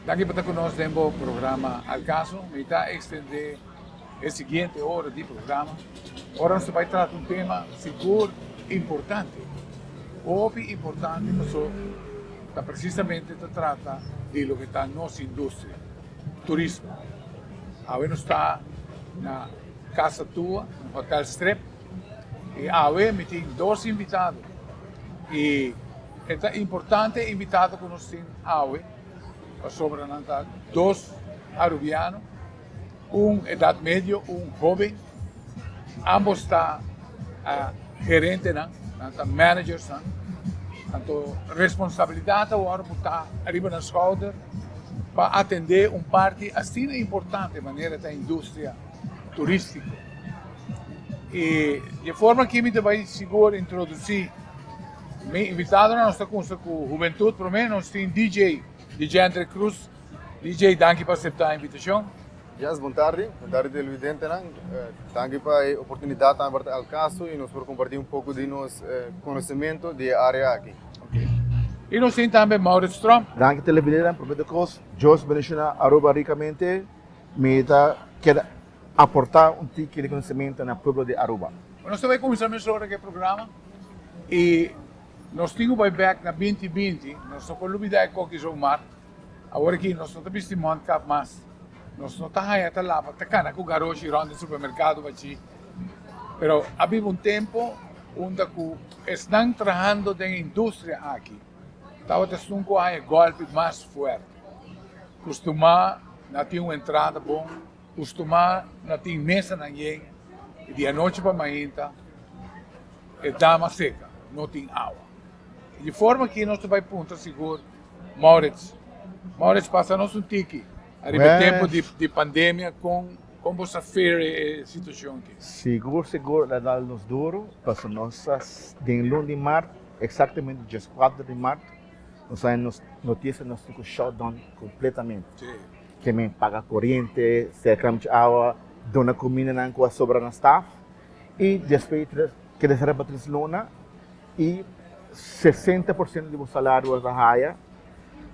Danki pa ta ku nos den bo programa Al Caso. Mi ta extende e siguiente ora di programa. Ora nos ta bai trata un tema sigur importante, hopi importante paso ta precisamente ta trata di loke ta nos industria, turismo. Awe nos ta na Casa Tua, na Hotel Strip, y awe mi tin dos invitado y e ta importante e invitado ku nos tin awe pasobra nan ta dos Arubiano, un edad medio, un hoben, ambos ta gerentenan, nan ta managersnan, anto responsabilidad ta wòrdu botá ariba nan schouder pa atendé un parti asina importante manera ta industria turístiko. I di e forma aki mi ta bai sigur introdusí mi invitadonan. Nos ta kumsa ku hubentut promé. Nos tin DJ, DJ Andre Cruz. DJ, danki pa aseptá e invitashon. Yes, bon tardi. Bon tardi televidentenan. Danki pa e oportunidat tambe pa ta al kaso i nos por kompartí un poko di nos konosementu di e área aki. Ok. I nos tin tambe Maurits Tromp. Danki televidentenan. Promé di kos, Dios bendishoná Aruba rikamente. Mi ta keda aportá un tiki di konosementu na pueblo di Aruba. Nos ta bai kuminsá mesora ku e programa i nos tin ku bai bèk na binti binti. Nos no por lubidá e koki zomaar. Awor aki nos no ta bisti mondkap mas. Nos no ta haña ta laba, ta kana ku garoshi rònt den supermerkado bachí. Pero a biba un tempu unda ku esnan trahando den e industria aki tabata esun ku a haña gòlpi mas fuerte. Kustumá na tin un entrada bon, kustumá na tin mesanan yen i di anochi pa mainta e dama seka, no tin awa. Di forma aki nos ta bai puntra sigur Maurits. Maurits pasa nos un tiki ariba e tempo di di pandemia con con bo sa fere e situacion aki. Sigur sigur el a dal nos duro pasobra nos a den luna di mart exactamente dieskuater di mart nos a haña nos noticia nos tin cu shut down completamente. Ke men paga coriente, serca mucha awa, duna cumindanan cu a sobra na staff y despues keda sera pa tres luna. I 60% di bo salario bo ta haya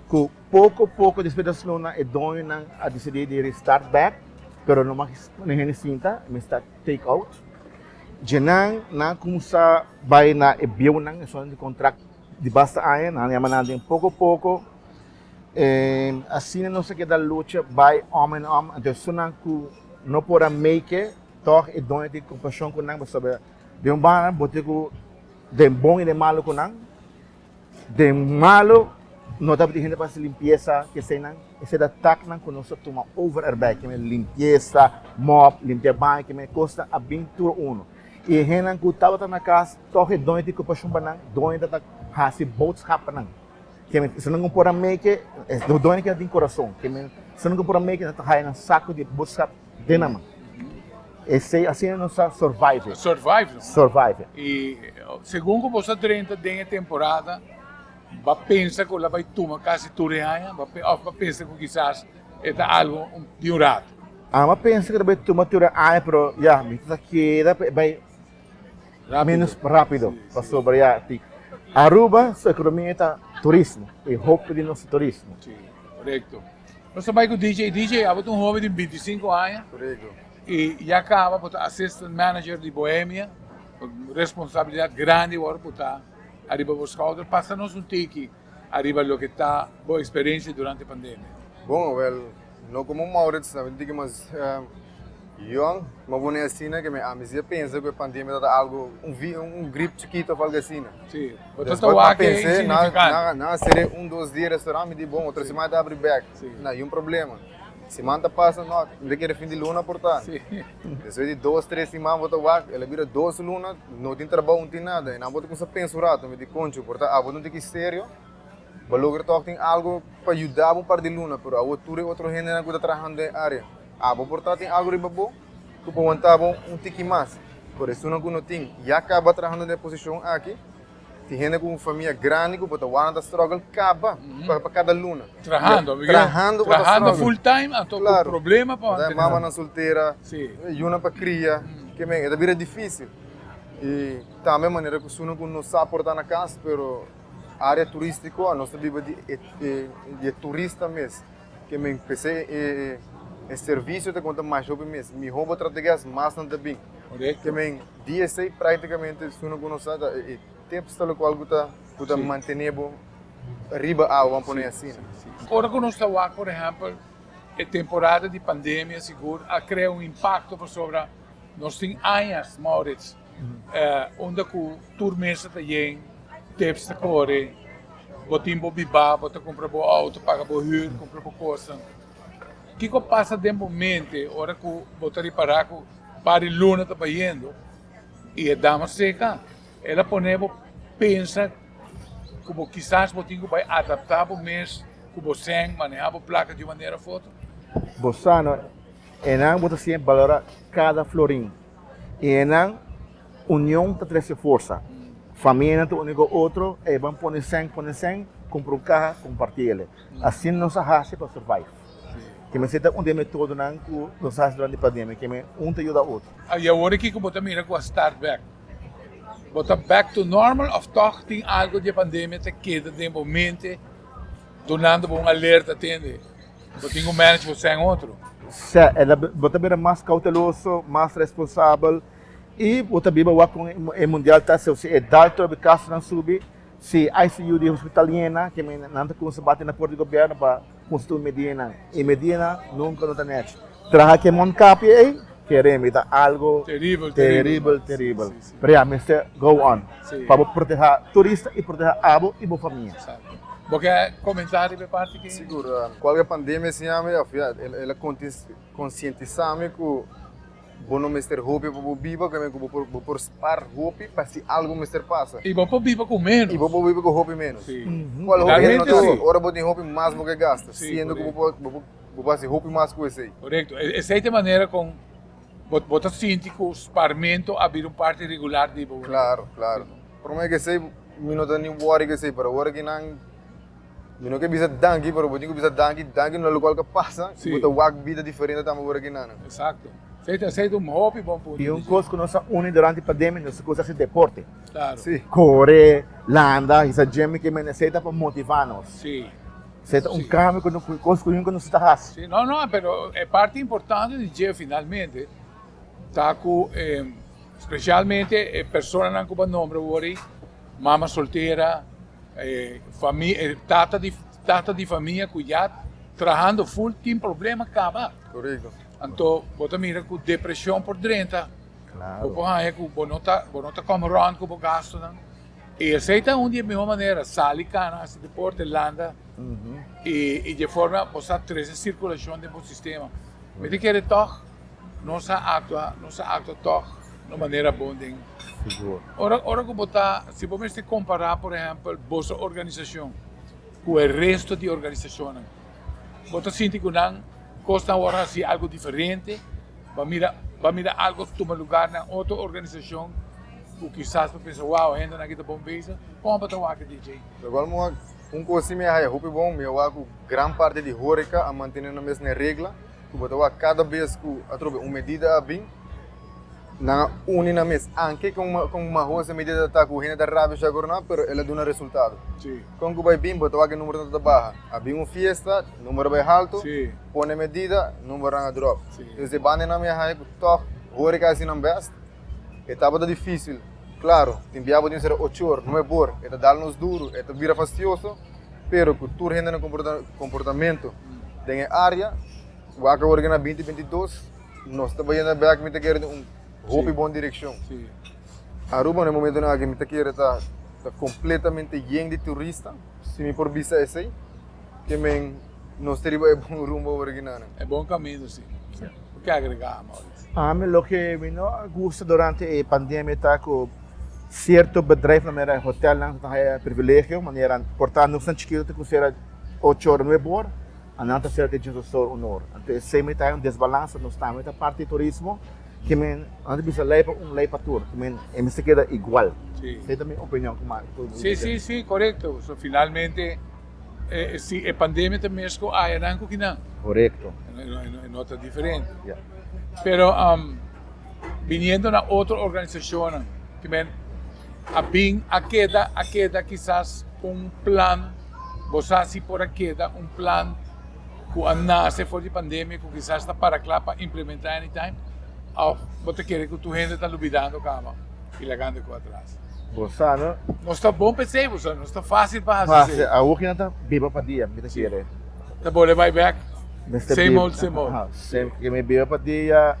ku poko poko despues di luna e doñonan a disidí di restart bek pero no mas pone hende sinta mester take out djenan nan a kumsa bai na e bieunan esun di kontrakt di basta aña nan a yama nan den poko poko asina nos a keda lucha bai om en om anto esunnan ku no por a make it tòg e doño tin kompashon ku nan pasobra Den un banda bo tin ku den bon i den malu ku nan. Den malu no tabatin hende pa hasi limpiesa keseinan. Esei ta taknan ku nos a tuma over erbij. Kimen limpiesa, mòp, limpia baño, kimen kosnan a bin tur unu. I e hendenan ku tabata na kas tòg e doño tin kompashon pa nan, doño ta ta hasi boodschap pa nan. Kimen si nan por a meke, e doño keda tin kurason. Kimen si nan por a meke nan ta haya nan saku di boodschap den nan man. Esei asina nos a survive. Survive no. Survive. I segun ku bo sa drenta den e temporada, bo a pensa ku lo bai tuma kasi tur e aña? Bo a òf bo a pensa ku kisas e ta algu di un ratu? Ami a pensa ku ta bai tuma tur e aña, pero ya, mi ta keda pa e bai menos rápido. Pasobra ya ti Aruba su ekonomia ta turismo i hopi di nos ta turismo. Si, korekto. Nos ta bai ku DJ. DJ, abo ta un hoben di bintisinko aña. Korekto. I ya kaba bo ta assistant manager di Bohemia. Responsabilidat grandi wòrdu putá ariba bo skouder. Pasa nos un tiki ariba loke ta bo eksperensia durante pandemia. Bon, wèl, no komo Maurits, ta un tiki mas yòn, ma bo no asina ke mi ami si a pensa ku e pandemia ta algu, un vi, un grip chikito òf algu asina. Si, bo ta ta wak e insignifikante. Nan a sere un, dos dia restaurant, mi di bon, otro siman e ta abri bèk. No hay un problema. Siman ta pasa, no, mi ta kere fin di luna por ta. Despues di dos, tres siman bo ta wak, el a bira dos luna, no tin trabou, no tin nada. I nan bo ta kuminsa pensa un rato, mi di concho, por ta abo ta un tiki serio, bo logra tòg tin algu pa yuda bo un par di luna, pero awor tur e otro hendenan ku ta trahando den e área, abo por ta tin algu riba bo ku por wanta bo un tiki mas. Por esunnan ku no tin, ya kaba trahando den e posishon aki. Tin hende ku un famia grandi ku bo ta wak nan ta struggle kaba pa kada luna. Trahando, Trahando bo ta trahando struggle. full time anto ku Claro. problema pa Bo ta mantené. mamanan soltera, Sí. yunan pa kria, ke men e ta bira difisil. I tambe manera ku esunnan ku no sa por ta na kas pero área turístiko nos ta biba di e di e turista mes. Ke men p'esei e e servisio ta konta mas hopi mes. Mihó bo trata guest, mas nan ta bin. Korekto. Ke men di esei práktikamente suna ku nos sa ta e tips ta lokual ku ta ku ta mantené bo riba awa, ban pone asina. Ora ku nos ta wak por ehèmpel e temporada di pandemia sigur a krea un impakto pasobra nos tin añas, Maurits, unda ku tur mesa ta yen, tips ta kore, bo tin bo bibá, bo ta kumpra bo outo, paga bo hür, kumpra bo kosnan. Kiko pasa den bo mente ora ku bo ta ripará ku par di luna ta bayendo i e dama seka? El a pone bo pensa ku bo kisas bo tin ku bai adaptá bo mes ku bo sèn, manehá bo plaka di un manera òf otro? Bo sa no, enan bo ta siña balorá kada florin. I enan union ta trese forsa. Famianan ta uni ku otro, e ban pone sèn, pone sèn, kumpra un kaha, kompartí el. Asina nos a hasi pa survive. Ke mester ta un di e metodonan ku nos a hasi durante pandemia, ke men un ta yuda otro. I awor kiko bo ta mira ku a start bek? Bo ta back to normal of tòg tin algu di e pandemia ta keda den bo mente dunando bo un alerta tende? Bo tin ku manage bo sèn otro. Sè, el a bo ta bira mas kauteloso, mas responsabel i bo ta biba wak kon e mundial ta si e dal trobe kasonan subi, si ICU di hospital yena, ke men nan ta kumsa bati na porta di gobièrnu pa kumsa tuma medidanan. E medidanan nunka no ta nèchi. Traha ke mondkapje ei, kere mi ta algo Teribel, teribel, teribel. Pero ya, mester go on pa bo proteha turista i proteha abo i bo famia. Exacto. Bo ke comenta riba e parti aki? Sigur. Cualke pandemia siña mi, of ya, el a concientisa mi cu bo no mester hopi pa bo biba, cu bo por, bo por spar hopi pa si algo mester pasa. I bo por biba cu menos. I bo por biba cu hopi menos. Si. Cual hopi hende no ta Realmente haci. si. Ora bo tin hopi mas bo ke gasta, Si, siendo cu bo por, bo por, bo por haci hopi mas cu esey. Corecto. Esey ta e manera con Bo bo ta sinti ku sparmento a bira un parti regular di bo. Claro, claro. Prome ke esei mi no ta ni worry ke esei, pero awor ki nan mi no ke bisa danki, pero bo tin ku bisa danki, danki na lokual ke pasa, Sí. bo ta wak bida diferente tambe awor ki nan. Exacto. Esei ta esei ta un hopi bon punto I un di kos ku nos a uni durante pandemia, nos a kusa hasi deporte. Claro. Sí. Kore, landa, hisa gym, ke men esei ta pa motivá nos. Sí. Esei ta un cambio cu no cos cu nunca nos ta haci. Sí, no, no, pero e parti importante di dje finalmente ta cu specialmente e personanan cu bo a nombra awor ei, mama soltera, famia, tata di tata di famia cu ya trahando full tin problema caba. Correcto. Anto bo ta mira cu depresion por drenta, Claro. bo por haña cu bo no ta bo no ta come rond cu bo gastonan. I esei ta un di e mihó manera, sali kana, hasi deporte, landa i di e forma bo sa trese sirkulashon den bo sistema. Mi ta kere tòg nos a aktua, nos a aktua tòg na un manera bon den. Sigur. Ora ora ku bo ta, si bo mester kompará por ehèmpel boso organisashon ku e resto di organisashonnan, bo ta sinti ku nan kosnan awor a hasi algu diferente? Bo a mira bo a mira algu tuma lugar na otro organisashon? Ku kisas bo pensa, wow, hendenan aki ta bon bezig. Kon bo ta wak DJ? Lokual mi wak, un kos si mi a haya hopi bon, mi a wak ku gran parti di horeka a mantene nan mes na e regla, ku bo ta wak kada bes ku atrobe un medida a bin, nan a uni nan mes, anke kon kon mahos e medida ta ku hende ta rabia shak or no, pero el a duna resultado. Sí. Kon ku bai bin, bo ta wak e numbernan ta baha. A bin un fiesta, number a bai haltu, Sí. pone medida, numbernan a drop. Sí. Dus e bandanan mi a haya ku tòg horeka a hasi nan bèst. E tabata difísil. Klaro, tin bia bo tin sera ocho or, nuebe or, e ta dal nos duru, e ta bira fastioso, pero ku tur hende na komportamentu den e área, wak awor na binti 22, nos ta bayendo bèk, mi ta kere den un hopi bon direkshon. Aruba na e momentunan aki mi ta kere ta kompletamente yen di turista, si mi por bisa esei, ke men nos ta riba e bon rumbo awor aki nan. E bon kaminda, si. Bo ke agregá, Mauricio? Ami loke mi no a gusta durante e pandemia ta ku sierto bedrijfnan manera hotelnan ta haya privilegio manera por ta nos nan chikito ta kusera ocho ora nuebe ora a nan ta sera te diesdos ora un ora anto esei mi ta haya un desbalansa nos tambe ta parti di turismo ke men nan ta bisa lei pa un lei pa tur ke men e mester keda igual esei ta mi opinion ku Si si si korekto so finalmente si e pandemia ta mes ku ayanan ku kinan. Korekto. E no ta diferente. Pero biniendo na otro organisashonnan ki men a bin a keda a keda kisas un plan, bo sa si por a keda un plan ku a nase for di pandemia ku kisas ta para kla pa implementá anytime? Òf bo ta kere ku tur hende ta lubidando kaba i lagando e ku atras? Bo sa no. Nos ta bon p'esei, bo sa, nos ta fásil pa hasi esei. Fásil, awor ki nan ta biba pa dia, mi ta kere. Ta bole bai bèk, same old, same old. Same, ke mi biba pa dia,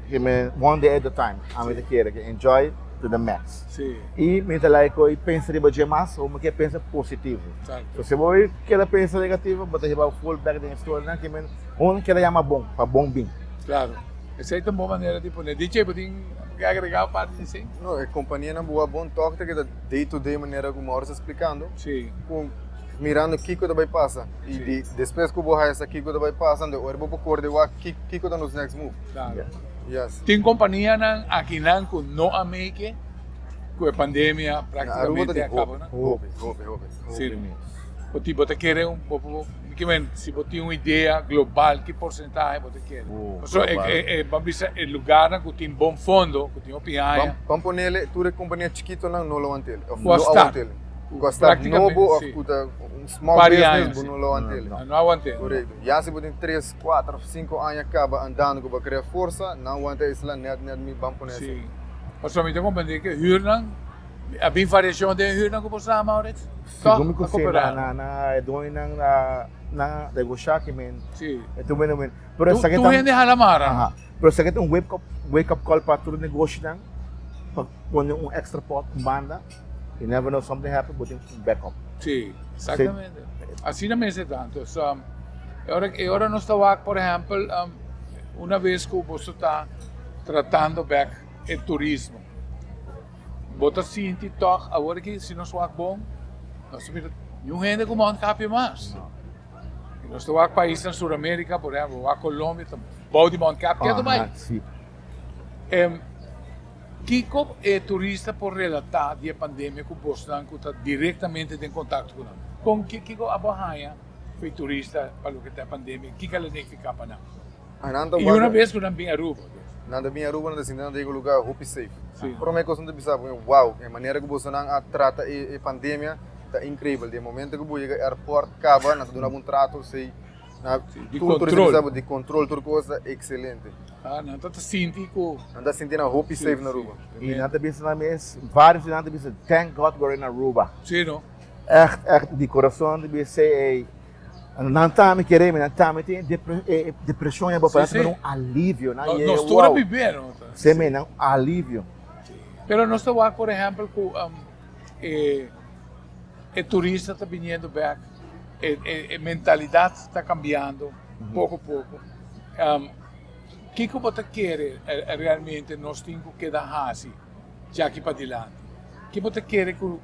ke mi one day at a time, ami ta kere, ke enjoy to the max. Si. I mi ta like ku pensa riba dje mas, o mi ke pensa positivo. Exacto. So si bo keda pensa negativo, bo ta hiba bo full bèk den e storynan, ke mi un keda yama bon, pa bon bin. Claro. Esei ta un bon manera di pone. DJ, bo tin ke agrega aparte di esei? No, e kompanianan bo a bon tòg ta keda day to day manera ku Maurice ta splikando. Si. Ku mirando kiko ta bai pasa. I di despues ku bo haya sa kiko ta bai pasa, anto ora bo por korde wak kiko ta nos next move. Claro. Yes. Tin kompanianan akinan ku no a make ku e pandemia praktikamente a kaba, no? Hopi, hopi, hopi. Si. Bo tin, bo ta kere un, bo, bo, ki men, si bo tin un idea global ki porsentahe bo ta kere. Pasobra e, e, e, ban bisa e lugarnan ku tin bon fondo, ku tin hopi aña. Ban, ban ponele tur e kompania chikitonan no lo wantele, of Ku a no start. awantele. Ku a start Praktikamente, nobo of si. ku ta un small Par di business aña, bo si. no lo wantele. No, no awantele. Korekto. Ya si bo tin tres, kuater of sinku aña kaba andando ku bo a krea forsa, nan wanta esla net net mi ban pone Si. asina. Pasobra mi ta komprende ke hürnan, a bin variashon den e hürnan ku bo sa, Maurits? Tòg Segun mi a ku si, koperá. na, na, e doñonan na, na negoshá ki men. Si. E tur men, men. Pero Tu, esaki tur ta. hende hala mara. Aha. Pero esaki ta un wake up, wake up call pa tur negoshinan pa pone un extra pot, un banda. You never know, something happen, bo tin un backup. Si, exactamente. Asina mester ta. Entonces, e ora, e ora nos ta wak, por ehempel, una vez ku boso ta tratando bek e turismo, bo ta sinti tòg awor aki si nos wak bon, nos ta mira niun hende ku mondkapje mas. I nos ta wak paisnan Sur Amerika, por ehempel, wak Colombia ta bou di mondkapje ketu bai. Si. Kiko e turista por relatá di e pandemia ku bosnan ku ta direktamente den kontakto ku nan? Kon kiko abo a haña ku e turista pa loke ta e pandemia? Kiko a signifiká pa nan? I una bes ku nan bin Aruba. Nan ta bin Aruba nan ta sinti nan ta yega un lugá hopi safe. Promé kos nan ta bisa bo, wow, e manera ku bosonan a trata e pandemia ta inkreibel. Di e momento ku bo yega airport kaba nan ta duna bo un trato sei. Na Di tur turista control. bisa bo di control tur cos ta excelente. Ah, nan ta ta sinti cu. Nan ta sinti nan hopi safe na Aruba. Y nan ta bisa nan mes, varios di nan ta bisa, thank God we're in Aruba. Sí, no? Echt, echt, di corazon ta bisa, ey, nan tambe kere mi, nan tambe tin e depresion ya bo, pero nan ta mira un alivio. Nan yega, Nos tur a wow. bibe, no? Sí, men, nan alivio. Pero nos ta wak, por ehempel, cu e e turista ta biniendo bek. E mentalidad ta cambiando poco poco. Kico bo ta kere realmente nos tin cu keda haci djaki padilanti? Ki bo ta kere cu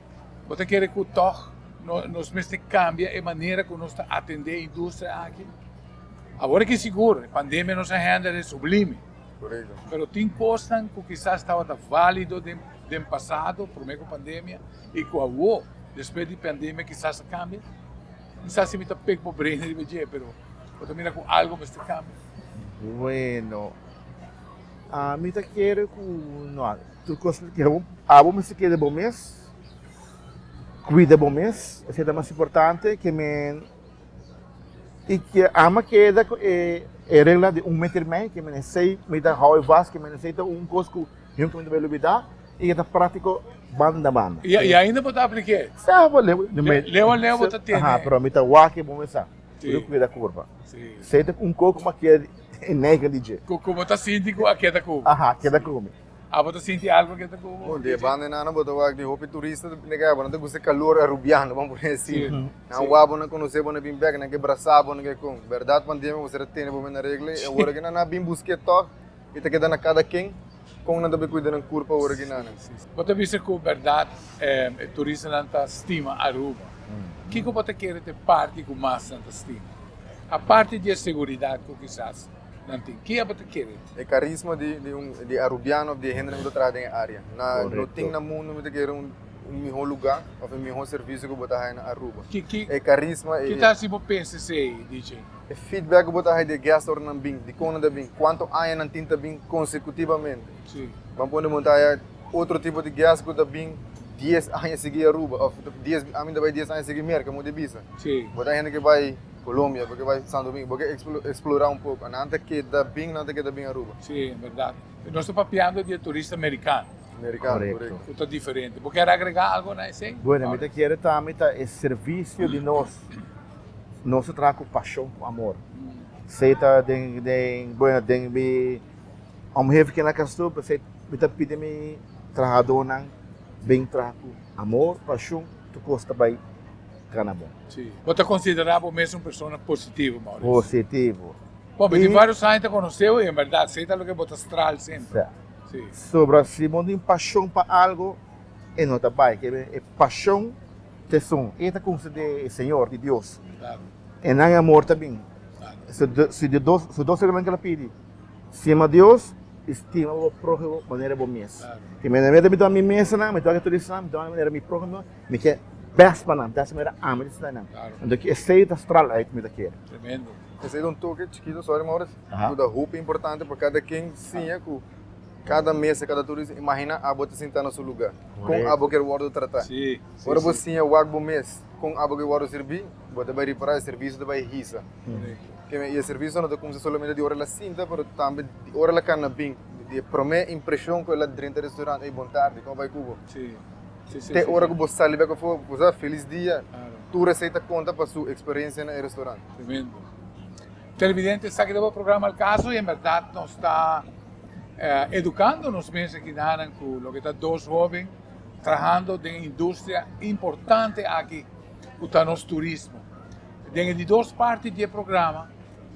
bo ta kere cu tog nos mester cambia e manera cu nos ta atende e industria aki? Awor aki sigur e pandemia nos a handle e sublime. Pero tin cosnan cu kisas tabata valido den pasado prome cu pandemia y cu awo Despues di pandemia kisas a cambia. No sa si mi ta pek bo brain riba dje, pero bo ta mira cu algo mester cambia. Bueno, ami ta kere cu no, tur cos abo mester kere bo mes, cuida bo mes, esey ta mas importante ke men y ke ama keda cu e regla di un meter y mei, ke men esey mi ta hou e vast, ke men esey ta un cos cu nunca mi ta bay lubida. I e ta práktiko banda banda. I ainda bo ta aplik'é? Sa, bo leu. Leu a leu bo ta tene. Aha, pero mi ta wak e bo mesa. Si. Bo kuida kurpa. Si. Sei ta un koko ma keda e neigen di dje. Ku bo ta sinti ku a keda ku bo. Aha, keda ku mi. Abo ta sinti algo keda ku bo? Bon, di e banda enana bo ta wak di hopi turista nega bo nan ta gusta e kalor arubiano, ban pone asina. Si. Nan wak bo, nan konosé bo, nan bin bek, nan ke brasá bo, nan ke kon. Bèrdat pandemia bo ser a tene bo men na regla i awor aki nan a bin busk'é tòg i ta keda na kada ken. Kon nan ta bay kuida nan kurpa ora ki nan. Bo ta bisa ku bèrdat e turistanan ta stima Aruba. Kiko bo ta kere ta e parti ku mas nan ta stima? Aparte di e seguridat ku kisas nan tin, kia bo ta kere? E karisma di di un di arubiano of di e hendenan ku ta traha den e área. Na no tin na mundu mi ta kere un un mihó lugá of e mihó servisio ku bo ta haya na Aruba. E karisma e. Ki ta hasi bo pensa esei, DJ? E feedback ku bo ta haya di e guest ora nan bin, dikon nan ta bin, kuantu aña nan tin ta bin konsekutivamente. Ban pone bo ta haya otro tipo di guest ku ta bin dies aña sigui Aruba òf dies ami ta bai dies aña sigui Merka, mo di bisa. Bo ta hende ke bai Colombia, bo ke bai Santo Domingo, bo ke explora un poco. Nan ta keda bin, nan ta keda bin Aruba. Sí, en berdad. Nos ta papiando di e turista mericano. Mericano, correcto. Cu ta diferente. Bo kier agrega algo na esey? Bueno, mi ta kere tambe ta e servicio di nos. Nos ta traha cu pasion, cu amor. Esey ta den, den, bueno, den mi omgeving na Castro, pesey mi ta pidi mi trahadornan bin traha cu amor, pasion, tur cos ta bay gana bon. Sí. Bo ta considera bo mes un persona positivo, Maurice? Positivo. Bo, mi tin varios aña ta conoce bo y en berdad esey ta loke bo ta straal semper. Sí. Sobra si bo tin pasion pa algo, e no ta bay. E pasion ta esun. E ta cuminsa di e Señor, di Dios. E nan amor ta bin. Su dos reglamento ke el a pidi, stima Dios y stima bo prohimo manera bo mes. Ki manera mi ta mi mes nan, mi ta wak tur esnan, mi ta wak manera mi prohimo, mi ke best pa nan, mi ta hasi manera ami ta hasi nan. Anto ki esei ta straal uit mi ta kere. Tremendo. Esei ta un toke chikito, sorry Maurice, ku ta hopi importante pa kada ken siña ku kada mesa, kada turista, imagina abo ta sinta na su lugar. Kon abo kier wordo trata. Ora bo siña wak bo mes kon abo ke wordo sirbi, bo ta bai ripará e servisio ta bai hisa. I e servisio no ta kumsa solamente di ora el a sinta, pero tambe di ora el a kana bin, di e promé impreshon ku el a drenta e restaurant, ey bon tardi, kon bai ku bo? Te ora ku bo sali bek afó, bo sa felis dia, tur esei ta konta pa su eksperensia na e restaurant. Tremendo. Televidente, esaki ta bo programa Al Caso i en bèrdat nos ta edukando nos mes aki nanan ku loke ta dos hóben trahando den e industria importante aki ku ta nos turismo. Den e di dos parti di e programa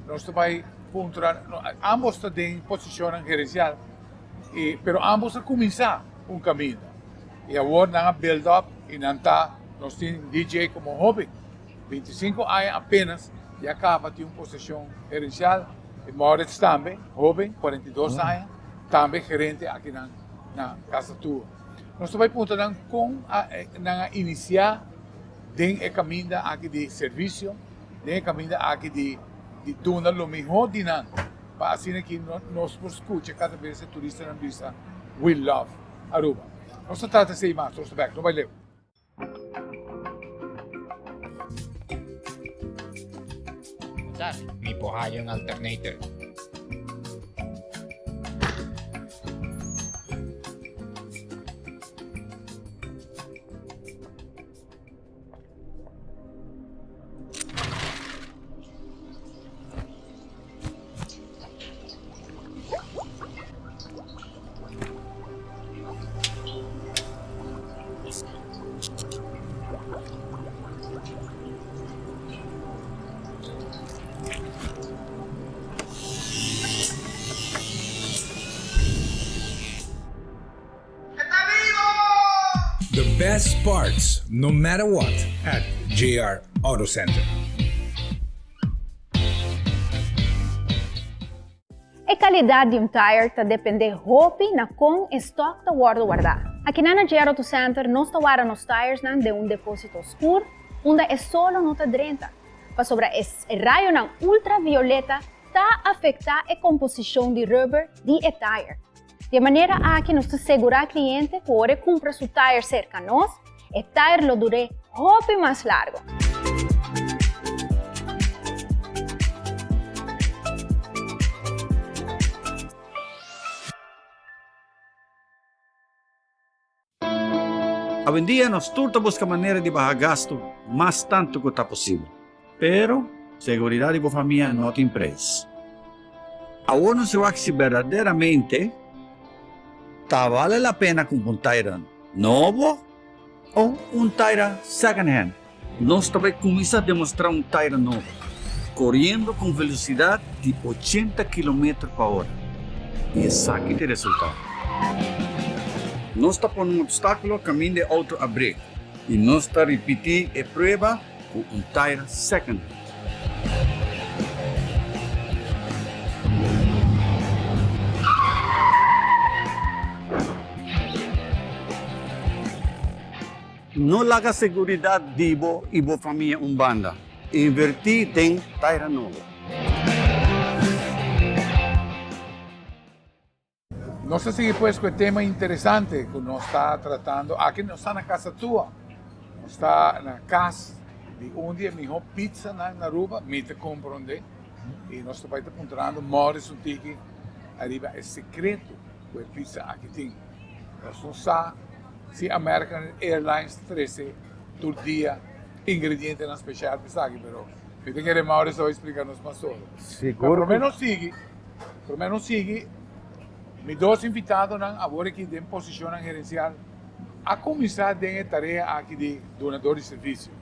nos ta bai puntra, ambos ta den posishonnan gerensial i pero ambos a kuminsá un kaminda i awor nan a build up i nan ta nos tin DJ komo hóben 25 aña apenas ya kaba tin un posishon gerensial i Maurits tambe hóben 42 aña tambe gerente akinan na Casa Tua. Nos ta bai puntra nan kon nan a inisiá den e kaminda aki di servisio, den e kaminda aki di di duna lo mihó di nan pa asina ki nos por skucha kada bes e turistanan bisa We love Aruba. Nos ta trata esei mas, nos ta bek, no bai leu. Mi por haya un alternator. The best parts no matter what at JR Auto Center. E calidad di un tire ta depende hopi na con e stock ta wordo warda. Akinan na JR Auto Center nos ta warda nos tiresnan den un deposito scur unda e solo no ta drenta, pasobra e rayonan ultravioleta ta afecta e composicion di rubber di e tire. Di e manera aki nos ta segurá kliente ku ora e kumpra su tayer serka nos, e tayer lo dur'é hopi mas largu. Awendia nos tur ta buska manera di baha gastu mas tantu ku ta posibel. Pero, seguridat di bo famia no tin preis. Awor nos wak si berdaderamente ta bale la pena kumpra un taira nobo o un taira second hand. Nos ta bai kuminsá demostrá un taira nobo, koriendo ku un velosidat di ochenta kilometer pa ora. I esaki ta e resultado. Nos ta pone un opstákulo kaminda e outo a brek i nos ta ripití e prueba ku un taira second hand. No laga seguridat di bo i bo famia un banda. Invertí den taira nobo. Nos ta sigui pues cu e tema interesante cu nos ta tratando aki. Nos ta na Casa Tua, nos ta na cas. Di un di e mihó pizzanan na Aruba, mi ta komprondé, i nos ta bai ta puntrando Morris un tiki ariba e sekreto ku e pizza aki tin. Nos no sa si American Airlines ta trese tur dia ingredientenan speshal pa esaki, pero mi ta kere Morris ta bai splika nos mas solo. Sigur. Promé nos sigui, promé nos sigui, mi dos invitadonan awor aki den posishonnan gerensial, A kuminsá den e tarea aki di dunador di servisio,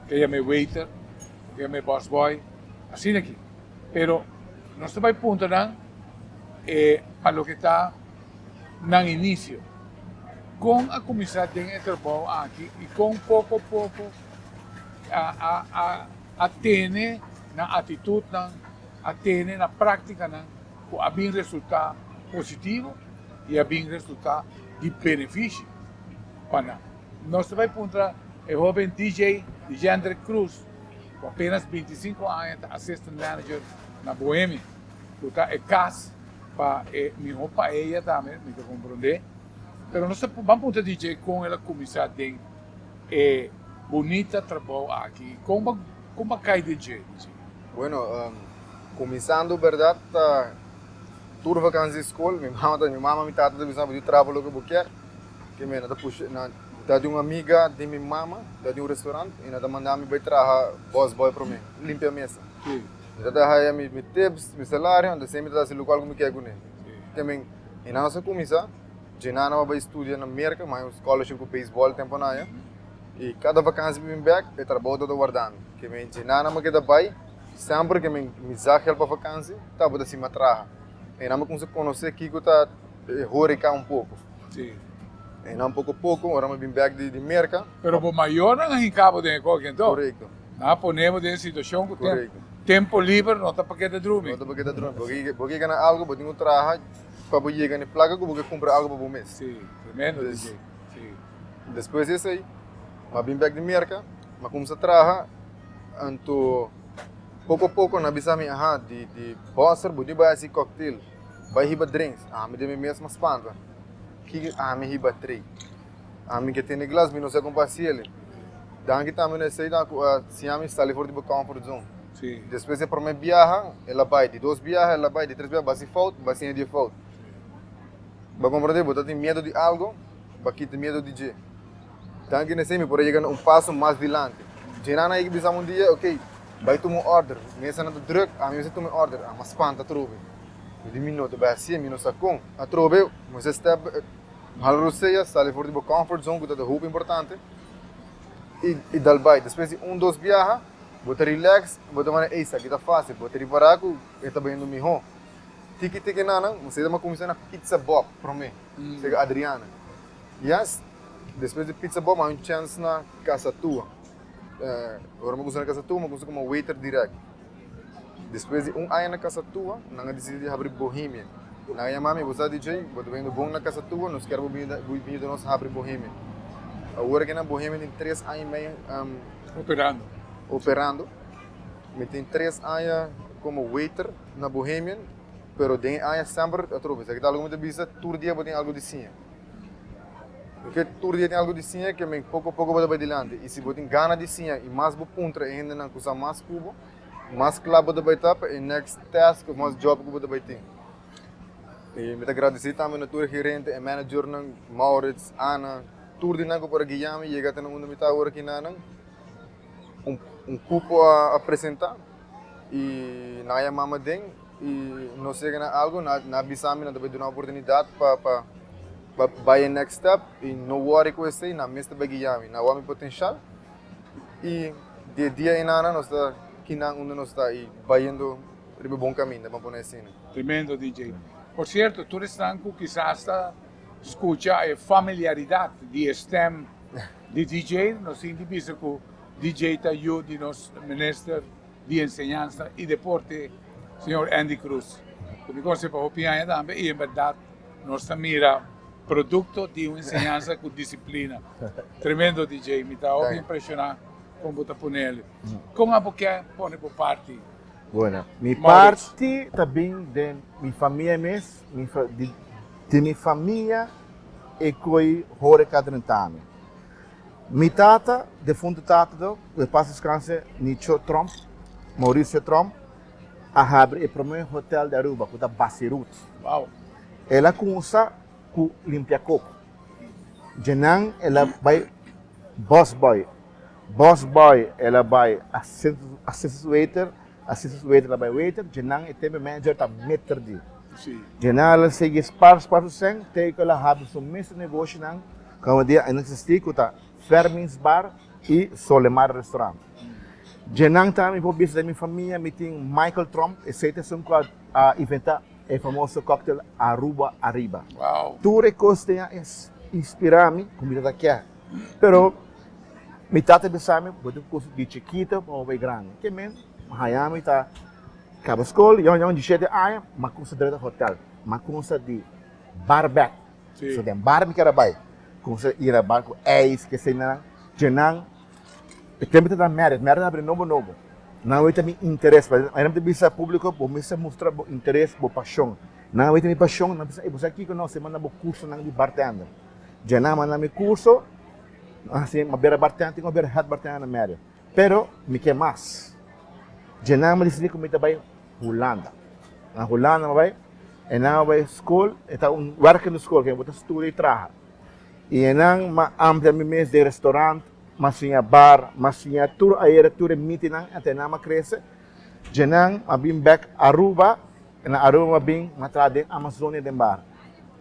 ke yam'é waiter, ke yam'é busboy, asina aki. Pero nos ta bai puntra nan e pa loke ta nan inisio. Kon a kuminsá den e trabou aki i kon poko poko a a a a tene nan atitutnan, a tene nan práktikanan ku a bin resultá positivo i a bin resultá di benefishi pa nan. Nos ta bai puntra e hoben DJ Dijendrick Cruz, ku apenas 25 aña ta assistant manager na Bohemia, ku ta e kas pa e mihó paella tambe, mi ta komprondé. Pero nos ta ban puntra DJ kon el a kuminsá den e bunita trabou aki, kon bo kon bo a kai den dje, DJ? Bueno, kuminsando bèrdat ta. Tur vakansi di skol, mi mama ta, mi mama mi tata ta bisa bo di traba loke bo kier. Ke mi na ta pusha, na ta di un amiga di mi mama, ta di un restaurant, i na ta manda mi bai traha bus boy prome, limpia mesa. Mi ta ta haya mi mi tips, mi salario, anto esei mi ta hasi lokual ku mi kier kuné. Ke men, i nan a kuminsá, dje nan a bai studia na Merka, mi haña un scholarship ku beisbòl tempu nan aya, i kada vakansi mi bin bèk, e trabou tabata warda mi. Ke men, dje nan a keda bai. Semper ke mi mi zagel pa vakansi tabata sima traha. E nan mi kumsa konosé kiko ta e horeka un poko. Sí. E nan poko poko ora mi bin bek di di Merka. Pero bo mayornan a hinka bo den e koki anto? Korekto. Nan a pone bo den e situashon ku tem Korekto. tempo liber no ta pa keda drumi. No ta pa keda drumi. Bo ke bo ke gana algu bo tin ku traha pa bo yega na e plaka ku bo ke kumpra algu pa bo mes. Sí, tremendo Des DJ. Sí. Despues di esei mi a bin bek di Merka, mi a kumsa traha. Anto poko poko nan a bisa mi, aha, di di bòser bo tin bai hasi cocktail, bai hiba drinks. Ami den mi mes m'a spanta, kiko ami hiba trei? Ami ke tene glas, mi no sa kon pa hasi el. Danki tambe na esei ku a siña mi sali for di bo comfort zone. Despues e prome biaha el a bai, di dos biaha el a bai, di tres biaha bo hasi fout, bo a siña di e fout. Bo a komprende? Bo ta tin miedu di algo, bo a kita miedu di dje. Danki na esei mi por a yega na un paso mas dilanti. Djenan a yega bisa mi un dia, ok, bai tuma un order. Mesanan ta druk, ami mester tuma e order. Ami a spanta atrobe. Mi di mi no ta bai hacié, mi no sa con. Atrobe, mester step, hala rosea, sali for di bo comfort zone cu ta hopi importante y y dal bai. Despues di un dos biaha, bo ta relax, bo ta manda, ey, esaki ta facil. Bo ta ripara cu e ta bayendo miho. Tiki tiki nanan, mester a cuminsa na Pizza Bob prome, sega Adriana. Yes, despues di Pizza Bob mi a un chance na Casa Tua. Ora mi a cuminsa na Casa Tua mi a cuminsa como waiter direct. Despues di un aña na Casa Tua nan a dicidi di habri Bohemia. Nan a yama mi, bo sa DJ, bo ta biniendo bon na Casa Tua, nos kier bo bini yuda nos habri Bohemia. Awor aki na Bohemia tin tres aña y medio Operando. operando. Mi tin tres aña como waiter na Bohemian, pero den e aña semper atrobe. Esaki ta algo mi ta bisa, tur dia bo tin algo di siña. Porque tur dia tin algo di siña ke men poko poko bo ta bai dilanti. I si bo tin gana di siña i mas bo puntra e hendenan ku sa mas ku bo, mas kla bo ta bai ta pa e next task of mas job ku bo ta bai tin. I mi ta gradisí tambe na tur e gerente, e managernan, Maurits, Ana, tur di nan ku por a guia mi yega te na unda mi ta awor aki nanan. Un un kupo a presentá i nan a yama mi aden i nos yega na algu, nan a bisa mi nan ta bai duna oportunidat pa pa pa bai e next step i no worry ku esei, nan mes ta bai guia mi, nan wak mi potenshal i di e dia einana nos ta kinan unda nos ta i bayendo riba e bon kaminda, ban pone asina. Tremendo DJ. Por cierto, tur esnan ku kisas ta skucha e familiaridat di e stem di DJ, nos tin di bisa ku DJ ta yu di nos minister di enseñansa y deporte, señor Endy Croes. Cu mi conoce pa hopi aña tambe y en berdad nos ta mira producto di un enseñansa cu disciplina. Tremendo DJ, mi ta hopi impresiona con bo ta ponele. Con abo ke pone bo parti? Bueno, mi parti ta bin den mi famia mes, mi di, di mi famia e coi horeca drentami. Mi tata, defunto tata do, ku e pas deskanse, Nicho Tromp, Mauricio Tromp, a habri e prome hotel di Aruba ku ta Basirut. Wow. El a kumsa ku limpia koko. Djenan el a bai busboy. Busboy el a bai assistant waiter, assistant waiter el a bai waiter, djenan e tembe manager ta meter di. Djenan el a sigui spar spar su sèn te ku el a habri su mes negoshinan ku awendia ainda eksistí ku ta Fermin's Bar i Solemar Restaurant. Djenan tambe mi por bisa den mi famia mi tin Michael Tromp, esei ta esun ku a inventá e famoso cocktail Aruba Ariba. Wow. Tur e kos den a inspirá mi ku mi ta ta kier. Pero mi tata bisa mi bo tin ku kusa di chikito pa bo bai grandi. Ke men haña mi ta kaba skol yòn yòn dishete aña mi a kusa drenta hotel. Mi a kusa di bar bek. Sí. So den bar mi kier a bai. Kusa ira bar ku ijs keseinan. Djenan E tempu ta na Merit, Merit a habri nobo nobo. Nan weta mi interes, pa nan ta bisa publico bo mester mustra bo interes, bo pasion. Nan weta mi pasion, nan bisa, ey bo sa kiko no, se manda bo cursonan di bartender. Dja nan manda mi curso, asi mi a bira bartender, tin ku a bira head bartender na Merit. Pero mi ke mas. Dja nan mi disidi ku mi ta bai Hulanda. Na Hulanda mi a bai, e nan a bai school, e ta un werkende school, ke bo ta studia y traha. Y e nan m'a amplia mi mes den restaurant, m'a siña bar, m'a siña tur ayera tur e meetingnan ante nan m'a crece. Djenan m'a bin bek Aruba, y na Aruba m'a bin m'a traha den Amazonia den bar.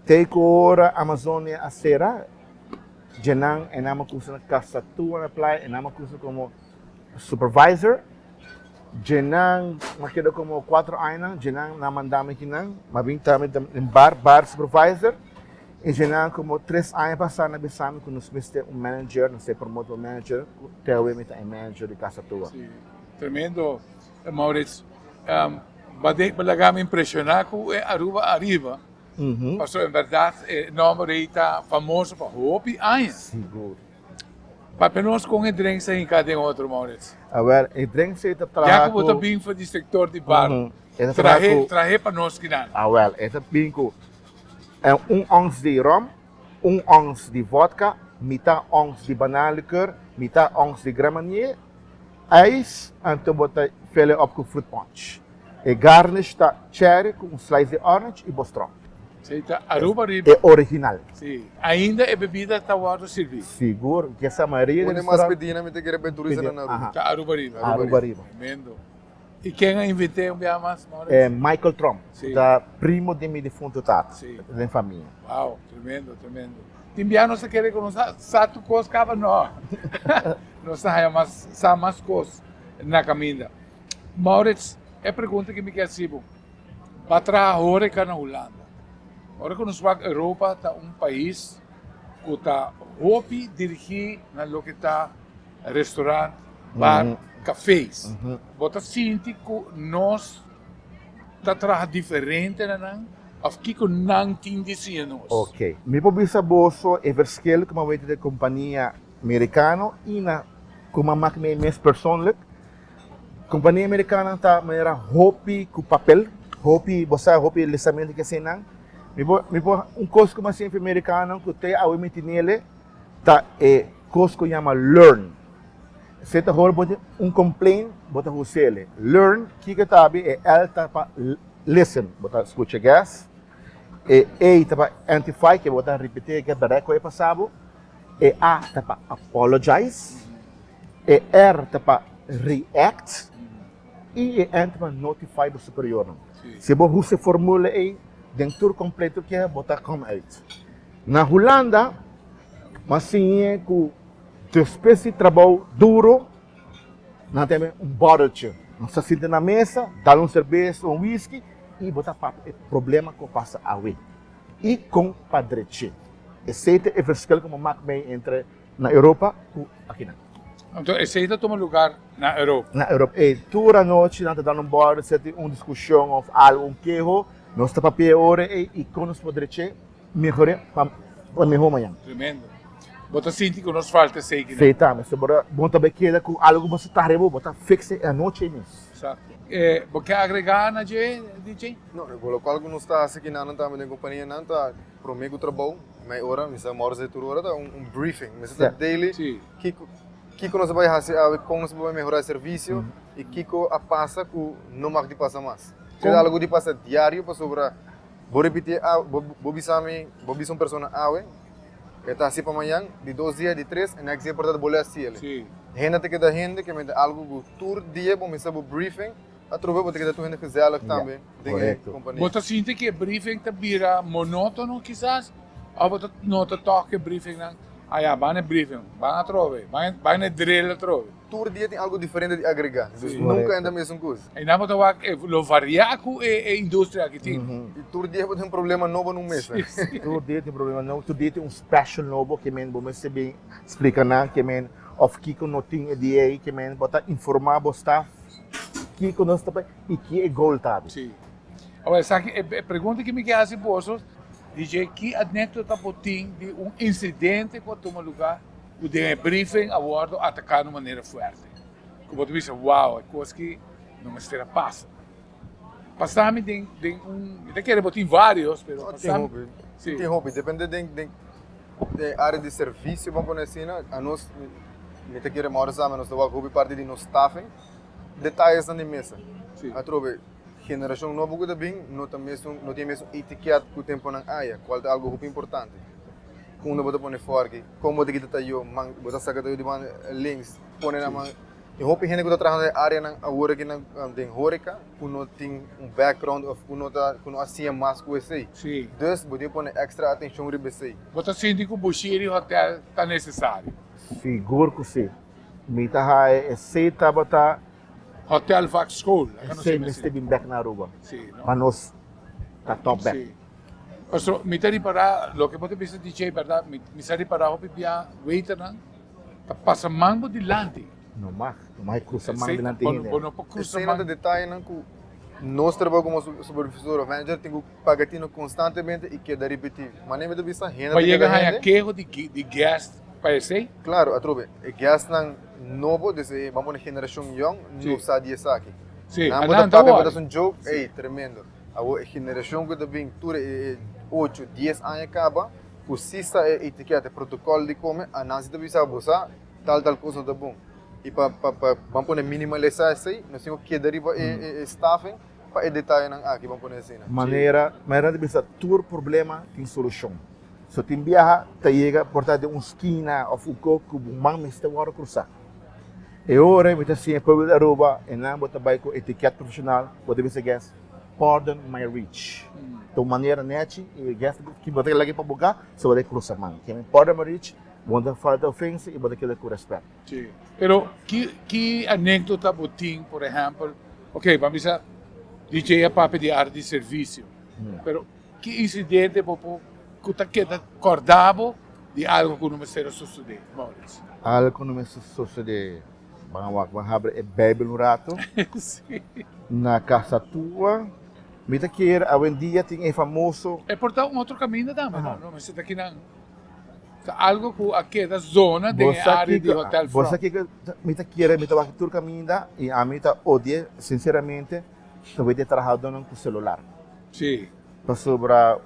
Te cu ora Amazonia a cera, djenan e nan m'a cuminsa na Casa Tua na playa, e nan m'a cuminsa como supervisor. Djenan m'a keda como cuatro añanan, djenan nan manda mi kinan, m'a bin tambe den bar, bar supervisor. E djenan como tres aña pasa nan bisa mi cu nos mester un manager, nos ta promote un manager, cu te awe mi ta e manager di Casa Tua. Sí, tremendo Maurits. Ba de ba laga mi impresiona cu e Aruba Ariba, pasobra en berdad e nomber ei ta famoso pa hopi aña. Sigur. Papia nos con e drinks a hinca den otro, Maurits. Awel, e drinks ei ta traha Ya cu bo ta bin for di sector di bar, trahe, trahe pa nos kinan. Awel, e ta bin cu Un ons di rom, un ons di vodka, mitá ons di bananlikeur, mitá ons di Grand Marnier, ijs, anto bo ta fele op ku fruit punch. E garnish ta cherry ku un slice di orange i bo strop. Esei ta Aruba riba. E original. Sí. Ainda e bebida ta wòrdu sirbí. Sigur. Ke sa mayoria di Pone mas restaurant. pedina mi ta kere bai turista na Aruba. Ta Aruba riba. Aruba riba. Tremendo. I ken a invit'é un biaha mas, Maurice? Michael Tromp, Sí. ta primo di mi difunto tata, Sí. den famia. Wow, tremendo, tremendo. Tin biaha nos ta kere ku nos sa sa tur kos kaba? No. Nos ta haña mas sa mas kos na kaminda. Maurits, e pregunta ku mi ke hasi bo, bo a traha horeka na Hulanda. Ora ku nos wak Europa ta un pais ku ta hopi dirigí na loke ta Restaurant, bar, cafés. Bo ta sinti cu nos ta traha diferente na nan of kico nan tin di siña nos? Ok. Mi por bisa boso e verschil cu mi a weten den compania Mericano y na cu mi a mak mi mes persoonlijk. Compania Mericano ta manera hopi cu papel, hopi, bo sa, hopi lesamento ke eseinan. Mi por, mi por, un cos cu mi a siña fi Mericano cu te awe mi tinele ta e kos ku yama learn. Se ta hor bo tin un complain, bo ta husele. Learn, kiko ta abi? E L ta pa listen, bo ta skucha guest. E A ta pa amplify, ke bo ta ripiti ke berdad ku e pasa bo. E A ta pa apologize. E R ta pa react. I e N ta pa notify bo superiornan. Si bo husa e formula ei den tur complaint ku ke, bo ta come uit. Na Hulanda, m'a siñ'é ku despues di trabou duro, nan ta hebe un bòreltje. Nos ta sinta na mesa, dal un serbes o un whisky i bo ta papia e problema ku a pasa awe i kon pa drech'é. Esei ta e verschil ku bo mak mei entre na Europa ku akinan. Anto esei ta tuma lugar na Europa? Na Europa. E tur anochi nan ta dal un bòrel, si tin un diskushon òf algu, un keho, nos ta papia e ora ei i kon nos por drech'é. Mehor'é pa pa mihó mañan. Tremendo. Bo ta sinti ku nos falta esei kinan. Sí tambe. So bo ta bo ta bai keda ku algu bo sa tare bo, bo ta fix e anochi ei mes. Exacto. Bo ke agrega na dje, DJ? No, e lokual ku nos ta hasi kinanan tambe den kompanianan ta promé ku trabou, mei ora, mi sa mòrse tur ora ta un briefing. Mester ta daily kiko kiko nos a bai hasi awe, kon nos a bai mehorá e servisio i kiko a pasa ku no mag di pasa mas. Esei ta algu di pasa diario pasobra bo ripití awe, bo bisa mi, bo bisa un persona awe, E ta hasi pa mañan, di dos dia, di tres, e next dia por ta bolbe hasi el. Hende ta keda hende, ke mester algu ku tur dia bo mester bo briefing, atrobe bo ta keda tur hende gezellig tambe den e kompania. Bo ta sinti ku e briefing ta bira monótono kisas? Òf bo ta nota tòg ku e briefingnan, a ya, ban e briefing, ban atrobe, ban e drill atrobe? Tur dia tin algu diferente di agregá, dus nunka e ta mesun kos. Einan bo ta wak lo variá ku e industria aki tin. I tur dia bo tin un problema nobo na un mesa. Tur dia tin problema nobo, tur dia tin un special nobo ke men bo mester bin splika nan ke men òf kiko no tin e dia ei ke men bo ta informá bo staf kiko nos ta bai i ki e goal ta abi. Sí. Awor esaki e pregunta ku mi ke hasi boso, DJ, ki anekdota bo tin di un insidente ku a tuma lugá ku den e briefing a wòrdu ataká na un manera fuerte, ku bo ta bisa, wow, e kos ki no mester a pasa. Pasa mi den den un, mi ta kere bo tin vários, pero No, pasa tin mi, hopi, sí. tin hopi, depende den den den área di servisio ban pone asina, anos mi ta kere mòrdu sa, nos ta wak hopi parti di nos staffing, detayesnan di mesa. Sí. Atrobe, generashon nobo ku ta bin no ta mesun, no tin e mesun etiket ku temponan aya, kual ta algu hopi importante. Unda bo ta pone forki, kon bo ta kita tayo, man bo ta saka tayo di man links, pone na man. Tin hopi hende ku ta traha den e areanan awor aki nan den horeca ku no tin un background of ku no ta ku no a siña mas ku esei. Sí. Dus bo tin pone extra atencion riba esei. Bo ta sinti ku Bushiri Hotel ta nesesario? Sigur ku si. Mi ta hae esei tabata. Hotel Vak School. Esei mester bin bek na Aruba. Sí, no. Pa nos ta top bek. Sí. Paso mi ta ripará loke bo ta bisa DJ bèrdat mi mi sa ripará hopi bia waiternan ta pasa man bo dilanti. No mag, no mag krusa man dilanti Bo hende. bo no por krusa Esei nan ta man. detayenan ku nos trabou komo supervisor of manager tin ku paga tino konstantemente i keda ripití. Manera mi ta bisa hende Pa ta yega keda haña hende. keho di di guest pa esei? Klaro, atrobe e guestnan nobo desde e ban pone generashon yòn no sa di esaki. Sí, Nan bo ta anan ta papia bo wòri. ta haci un joke, ey tremendo. Awor e generashon ku ta bin tur e ocho, dies aña kaba ku si sa e etiketa, e protokòl di kome, anan si ta bisa bo sa tal tal kos no ta bon. I pa pa pa ban pone minimalisa esei nos tin ku keda riba e staffing pa e detayenan aki ban pone asina. Manera manera ta bisa tur problema tin solushon. So tin biaha ta yega por ta den un skina of un kok ku bo man mester wòrdu krusá. E ora mi ta siña e pueblo di Aruba e nan bo ta bai ku etiket profeshonal bo ta bisa guest pardon my reach. Ta un manera nechi i e guest ki bo ta lag'e pa boka so bo ta krusa man. Ke men pardon my reach bo no ta falta ofensa i bo ta keda ku rèspèt. Sí. Pero ki ki anekdota bo tin por ehèmpel, ok ban bisa DJ a papia di arte di servisio pero Ki insidente bo por ku ta keda kòrda bo di algu ku no mester a sosodé, Maurits? Algu ku no mester sosodé. Ban wak, ban habri e Beibel un rato. Sí. Na Casa Tua, mi ta kere awendia tin e famoso. E por ta un otro kaminda tambe, no? No mester ta kinan. Ta algu ku a keda zona den e área di Hotel Bo sa Front. kiko mi ta kere, mi ta wak tur kaminda i ami ta odia sinseramente ta wet e trahadónan ku selular. Sí. Pasobra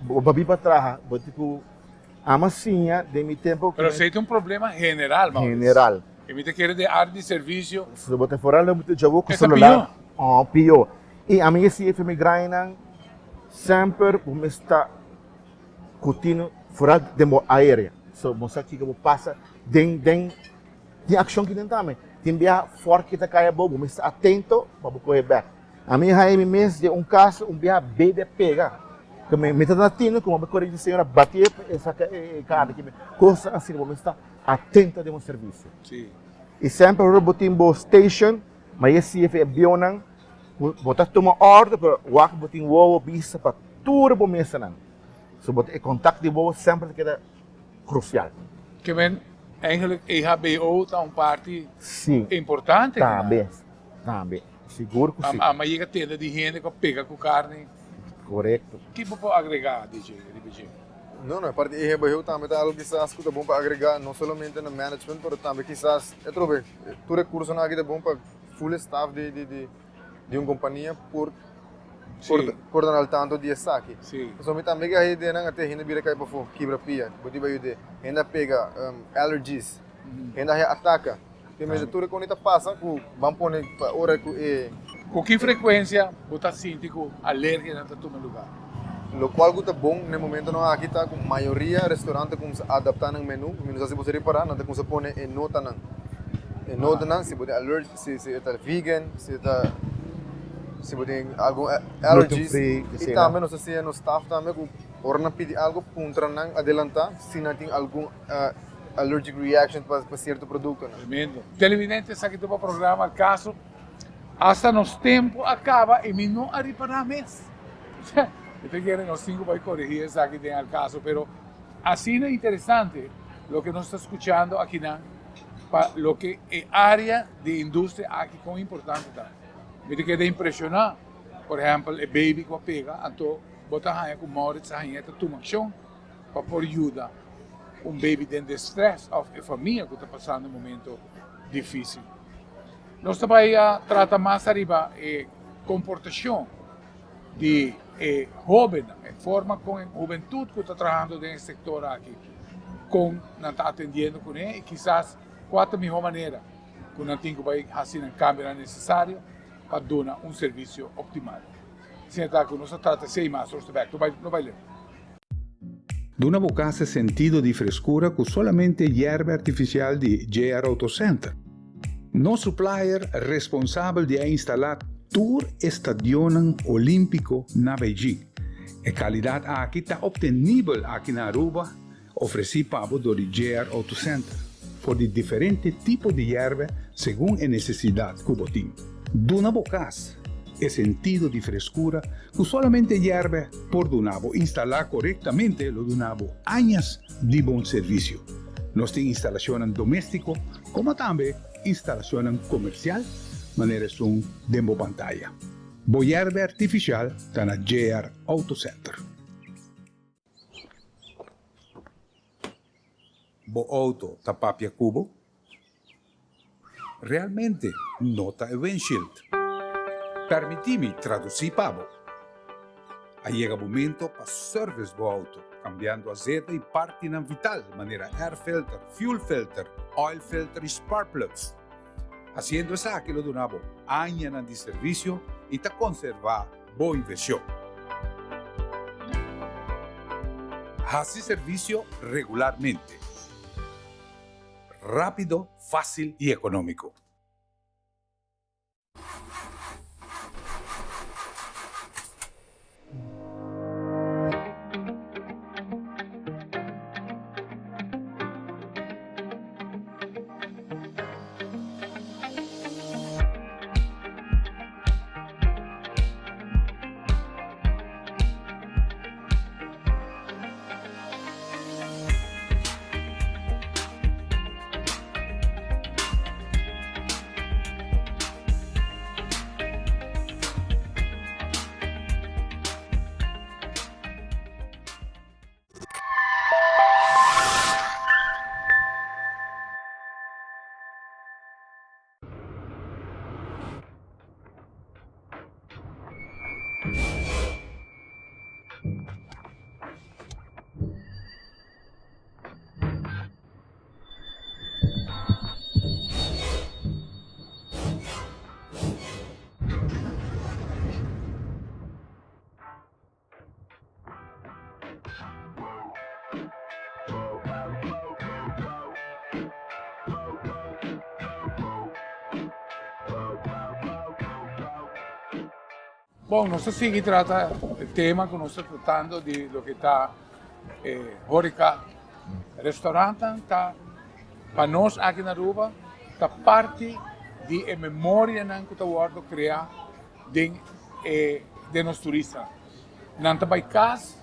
bo babi pa traha, bo tin ku ama siña den mi tempo. Pero esei ta un problema general, Maurice. General. I mi ta kere den área di servisio. Si bo ta foral bo ta djawo ku celular. E ta pió. Oh, pió. I ami a siña fe mi grainan semper bo mester ta ku tino foral den bo área. So bo sa kiko bo pasa den den tin akshon ki den tambe. Tin biaha fòrki ta kai abou, bo mester atento pa bo kohe bèk. Ami haña mi mes den un kas un biaha bebe a pega. Ku mi mi ta na tino ku mi kore di señora batié pa e saka e karta ki mi kosa asina bo mester ta atento den bo servisio. Sí. I semper ora bo tin bo station ma e sifa e bionan bo ta tuma order pero wak bo tin wowo bista pa tur bo mesanan. So bo ta e kontak di wowo semper ta keda krusial. Ke men eigenlijk EHBO ta un parti Sí. importante. Tambe, tambe. Sigur ku si. Ama yega tende di hende ku a pega ku karni. Korekto. Ki bo por agregá DJ riba dje? No, no, e parti e hebeheu tambe ta algo kisas ku ta bon pa agregá no solamente na management pero tambe kisas atrobe tur e kursonan aki ta bon pa full staff di di di di un kompania por por por ta al tanto di esaki. Pasobra mi tambe ke haña ideanan ate hende bira kai pafó kibra pia bo tin bai yude hende a pega allergies hende a haña ataka. Te mester tur e koni ta pasa ku ban pone pa ora ku e. Ku ki frekuensia bo ta sinti ku alergianan ta tuma lugar? Lokual ku ta bon na e momentonan aki ta ku mayoria restaurant ta kumsa adaptá nan menu. Mi no sa si bo sa ripará, nan ta kumsa pone e notanan. E notanan si bo tin alergi, si si e ta vegan, si e ta si bo tin algun allergies. I tambe nos ta siña nos staff tambe ku ora nan pidi algu puntra nan adelantá si nan tin algun. Allergic reaction pa cierto productonan. Tremendo. Televidente esaki ta bo programa Al Caso. Hasta nos tempo a caba y mi no a ripara mes. Mi ta kere nos tin cu bay coregi esaki den Al Caso, pero asina interesante loke nos ta scuchando akinan pa loke e area di industria aki con importante ta. Mi ta keda impresiona, por ehempel e baby cu a pega, anto bo ta haya cu Maurits a haña ta tuma accion. pa por yuda un baby den distress of e famia cu ta pasando un momento dificil. Nos ta bay a trata mas ariba e comportacion di e hobennan, e forma con e hubentud cu ta trahando den e sector aki, con nan ta atendiendo cune y kisas cua ta miho manera cu nan tin cu bay haci nan cambionan necesario pa duna un servicio optimal. Asina ta cu nos a trata esey mas, nos ta bek, no bay leu. Duna bo kas e sentido di freskura ku solamente yerba artifisial di JR Auto Center. Nos supplier responsabel di a instalá tur e stadionnan olímpiko na Beijing. E kalidat aki ta optenibel aki na Aruba, ofresí pa bo dor di JR Auto Center, for di diferente tipo di yerba segun e nesesidat ku bo tin. Duna bo kas e sentido di freskura ku solamente yerba por duna bo. Instalá korektamente lo duna bo añas di bon servisio. Nos tin instalashonnan doméstiko komo tambe instalashonnan komersial manera esun den bo pantaya. Bo yerba artifisial ta na JR Auto Center. Bo auto ta papia ku bo? Realmente no ta e windshield. Permití mi tradusí pa bo. A yega momento pa service bo auto, cambiando azeta y partinan vital manera air filter, fuel filter, oil filter y spark plugs. Haciendo esaki lo duna bo añanan di servicio y ta conserva bo inversion. Haci servicio regularmente. Rápido, fácil y económico. Bon, nos ta sigui trata e tema ku nos ta tratando di loke ta e horeca. Restaurantnan ta pa nos aki na Aruba ta parti di e memorianan ku ta wòrdu kreá den e den nos turista. Nan ta bai kas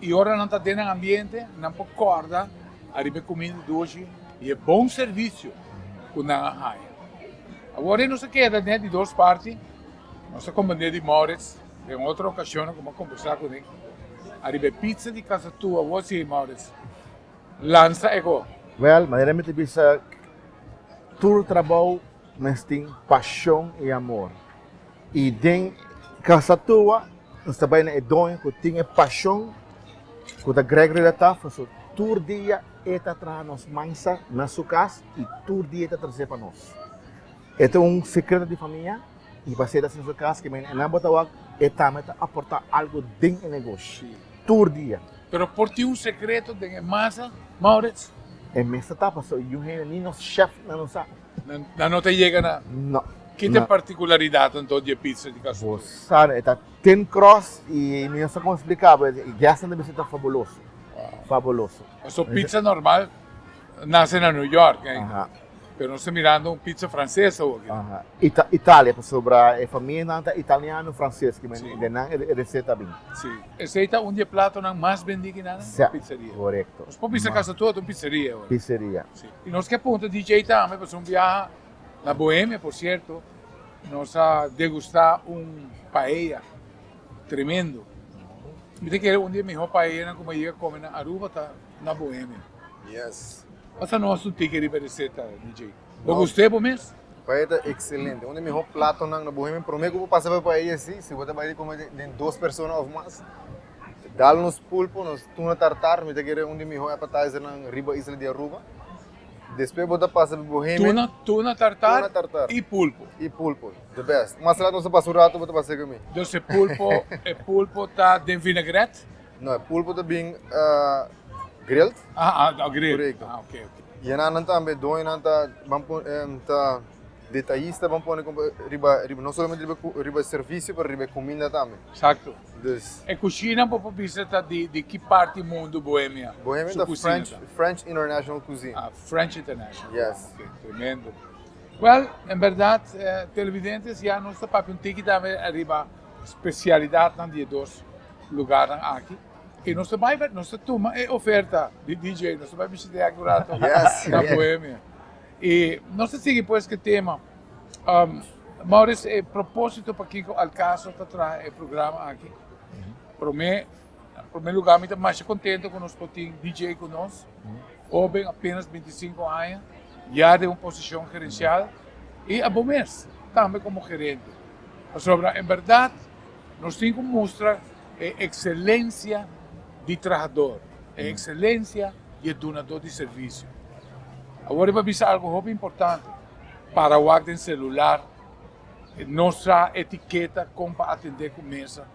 i ora nan ta den nan ambiente nan por kòrda ariba e kuminda dushi i e bon servisio ku nan a haña. Awor nos a keda den di dos parti, nos a komprendé di Maurits den otro okashonnan ku mi a kombersá kuné. Ariba e pizza di Casa Tua, awor si, Maurits. Lansa e go. Wel, manera mi ta bisa, tur trabou mester tin pasion y amor. Y den Casa Tua nos ta bay na e doño cu tin e pasion cu ta Gregory Lataf, pasobra tur dia e ta traha nos mansa na su cas y tur dia e ta trece pa nos. E ta un secreto di famia y pa ser asina su cas ke men e nan bo ta wak e tambe ta aporta algo den e negoshi tur dia. Pero por tin un secreto den e masa, Maurits? E mes ta tapa so yu hende ni nos chef nan no sa. Nan no ta yega na. No. Ki ta e particularidad anto di e pizza di Casa Bo sa e ta thin crust y mi no sa como explica bo e guest nan ta bisa ta fabuloso. Fabuloso. Paso pizza normal nace na New York, eh? Pero nos ta mirando un pizza frances awor aki. Aha. Ita Italia, pasobra e famianan ta italiano frances, ki men de nan e receta bin. Si. Esey ta un di e platonan mas bendi ki nan na pizzeria. Corecto. Nos por bisa casi tur ta un pizzeria awor. Pizzeria. Si. Y nos ke punta DJ tambe, pasobra un biaha na Bohemia, por cierto, nos a degusta un paella tremendo. Mi ta kere un di e miho paellanan cu mi a yega come na Aruba ta na Bohemia. Yes. Pasa nos un tiki riba e receta, DJ. Bo gust'é bo mes? Paella ta excelente. Un di miho platonan na Bohemia. Prome cu bo pasa pa paella si, si bo ta bai di come den dos persona of mas, dal nos pulpo, nos tuna tartar, mi ta kere un di miho appetizernan riba isla di Aruba. Despues bo ta pasa pa Bohemia. Tuna, tuna tartar, Tuna tartar. y pulpo. Y pulpo, the best. Mas rato nos ta pasa un rato bo ta pasa cu mi. Dus e pulpo, e pulpo ta den vinaigrette? No, e pulpo ta bin grilled. Ah, ah, grilled. Correcto. Ah, ok, ok. Y nan tambe, doñonan ta, ban pon, ta detallista, ban pone como riba, riba, no solamente riba, riba servicio, pero riba e cuminda tambe. Exacto. Dus. E cushina bo por bisa ta di, di ki parti mundo Bohemia? Bohemia su ta cushina French, ta? French International Cuisine. Ah, French International. Yes. Ok, tremendo. Well, en berdad, televidentes, ya nos ta papia un tiki tambe riba specialidadnan di e dos lugarnan aki y nos ta bai nos ta tuma e oferta di DJ nos ta bai bishita aki un rato na Bohemia y nos ta sigui pues ke tema um, Maurice e proposito pakiko Al Caso ta traha e programa aki prome prome lugar mi ta masha contento ku nos por tin DJ ku nos hoben apenas 25 aña ya den un posicion gerencial y abo mes tambe como gerente pasobra en berdad Nos tin ku mustra e ekselensia di trahador, e ekselensia di e dunador di servisio. Awor e pa bisa algu hopi importante, para wak den selular, no sa etiketa kon pa atendé ku mesa,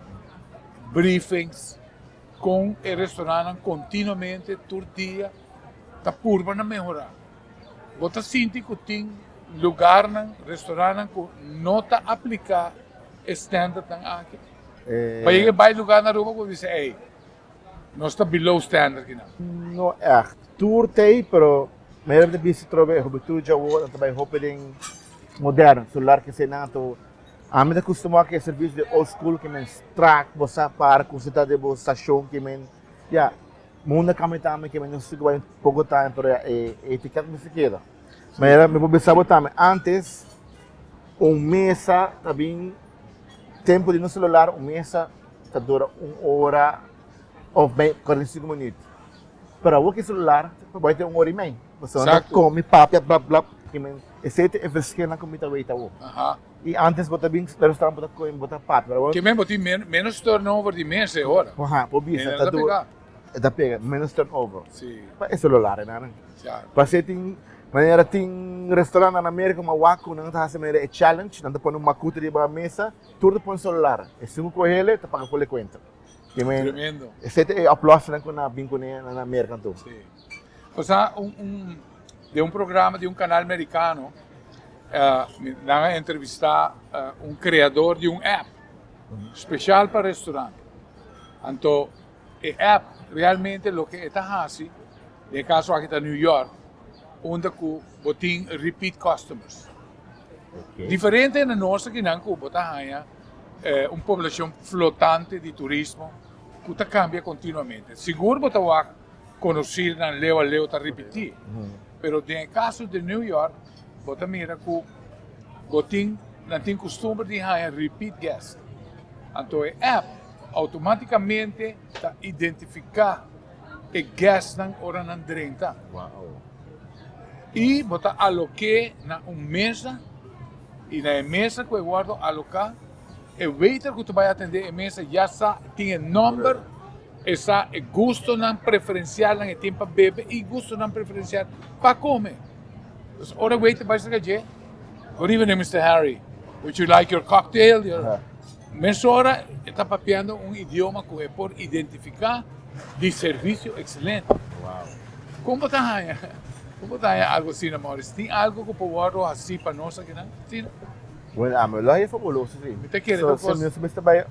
briefings, kon e restorantnan kontinuamente tur dia ta purba na mehorá. Bo ta sinti ku tin lugarnan, restorantnan ku no ta apliká e standardnan aki? Pa yega bai lugar na Aruba ku bo bisa ey, nos ta below standard kinan. No ègt. Tur t'ey, pero mi ta bisa trobe e hubentud djawo nan ta bai hopi den moderno, celular kese nan anto ami ta kustumá ku e servisio di old school ke men strak bo sa para ku ta den bo stashon ke men ya. Mundo cambia tambe ke nos sigue bai poco time pero ya e etiqueta mester keda. Manera mi por bisa bo tambe antes un mesa ta bin tempo di nos celular un mesa ta dura un ora of 45 minuut. Pero awor ki celular ta bai te un ora y mei. Pasobra nan ta come papia bla bla esey ta e verschilnan ku mi ta weta awor. Y antes bo ta bin na restaurant bo ta come bo ta papia pero awor. Ke men bo tin menos turnover di mesa e ora. Aha, por bisa ta dura. E ta pega, menos turnover. Si. Pa e celular nan. Ya. Pasé tin manera tin restaurant na America ma wak ku nan ta hasi manera e challenge, nan ta pone un makutu riba mesa, tur ta pone celular. Esun ku kohe ele ta paga for e kuenta. Ke men. Tremendo. Esei ta e oplossing ku nan a bin kuné na America anto. Si. Osea un un den un programa di un canal mericano nan a entrevista un creador di un app special pa restaurant. Anto e app realmente loke e ta haci, den e caso aki ta New York, unda cu bo tin repeat customers. Diferente na nos akinan cu bo ta haya un poblacion flotante di turismo cu ta cambia continuamente. Sigur bo ta wak conocirnan leu a leu ta ripiti, pero den e caso di New York bo ta mira cu bo tin, nan tin custumber di haya repeat guest. Anto e app. Automáticamente ta identifiká e guestnan ora nan drenta. Wow. I bo ta alok'é na un mesa i na e mesa ku e wòrdu aloká e waiter ku ta bai atendé e mesa ya sa tin e nòmber, e sa e gustonan preferensialnan e tin pa bebe i gustonan preferensial pa kome. Dus ora e waiter bai serka dje, Good evening Mister Harry, would you like your cocktail? Your... Mesora e ta papiando un idioma ku e por identifiká di servisio ekselente. Kon bo ta haña? Kon bo ta haña algu asina, Maurice? Tin algu ku por wòrdu hasí pa nos akinan? Asina? Bueno, ami lo haña fabuloso, si. Mi ta kere So, tur si kos. nos mester bai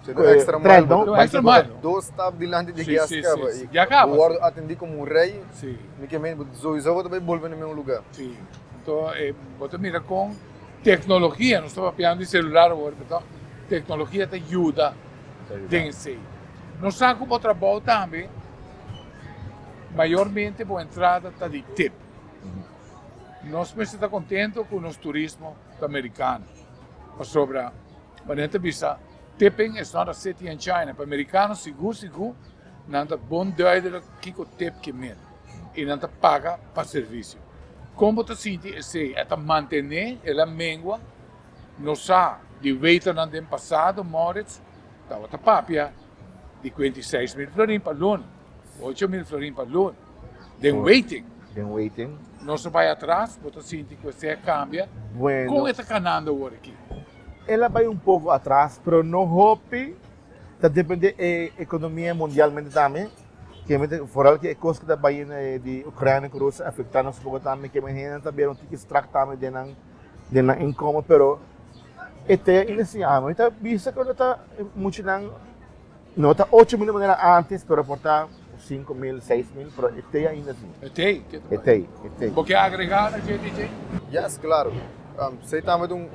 Si ta extra mile, bo Ta extra mile. Dos stap dilanti di Si, guest si, kaba si, si. i Ya kaba, bo si. wòrdu atendí komo un rei. Si. Mi ke meen, bo sowieso bo ta bai bolbe na mesmo lugá. Si. Anto, e, bo ta mira kon Tecnologia, nos ta papiando di celular awor, pero toch tecnologia ta yuda den esey. Nos sa cu bo trabou tambe, mayormente bo entrada ta di tip. Nos mester ta contento cu nos turismo ta mericano, pasobra manera ta bisa, tipping is not a city in China. Pa mericano sigur sigur nan ta bon duidelijk kico tip ke men y nan ta paga pa servicio. Con bo ta sinti esey? E ta mantene, el a mengua? No sa di waiternan den pasado, Moritz tabata papia di cuenta y 6000 florin pa luna, 8000 florin pa luna den waiting. Den waiting. Nos a bay atras, bo ta sinti cu esey a cambia? Bueno. Con e ta canando awor aki? El a bay un poco atras, pero no hopi. Ta depende e economia mundialmente tambe, ke mester foral ke e kos ku ta bai di Ukrania ku Rusia afektá nos poko tambe, ke men hende ta bira un tiki strak tambe den nan den nan inkomo, pero e te ainda si ami mi ta bisa ku no ta muchanan no ta 8000 manera antes pero por ta 5000 6000 pero e te ainda si. E te, ke ta E te, e te. Bo ke agrega na dje DJ? Yes, klaro. Esei tambe ta un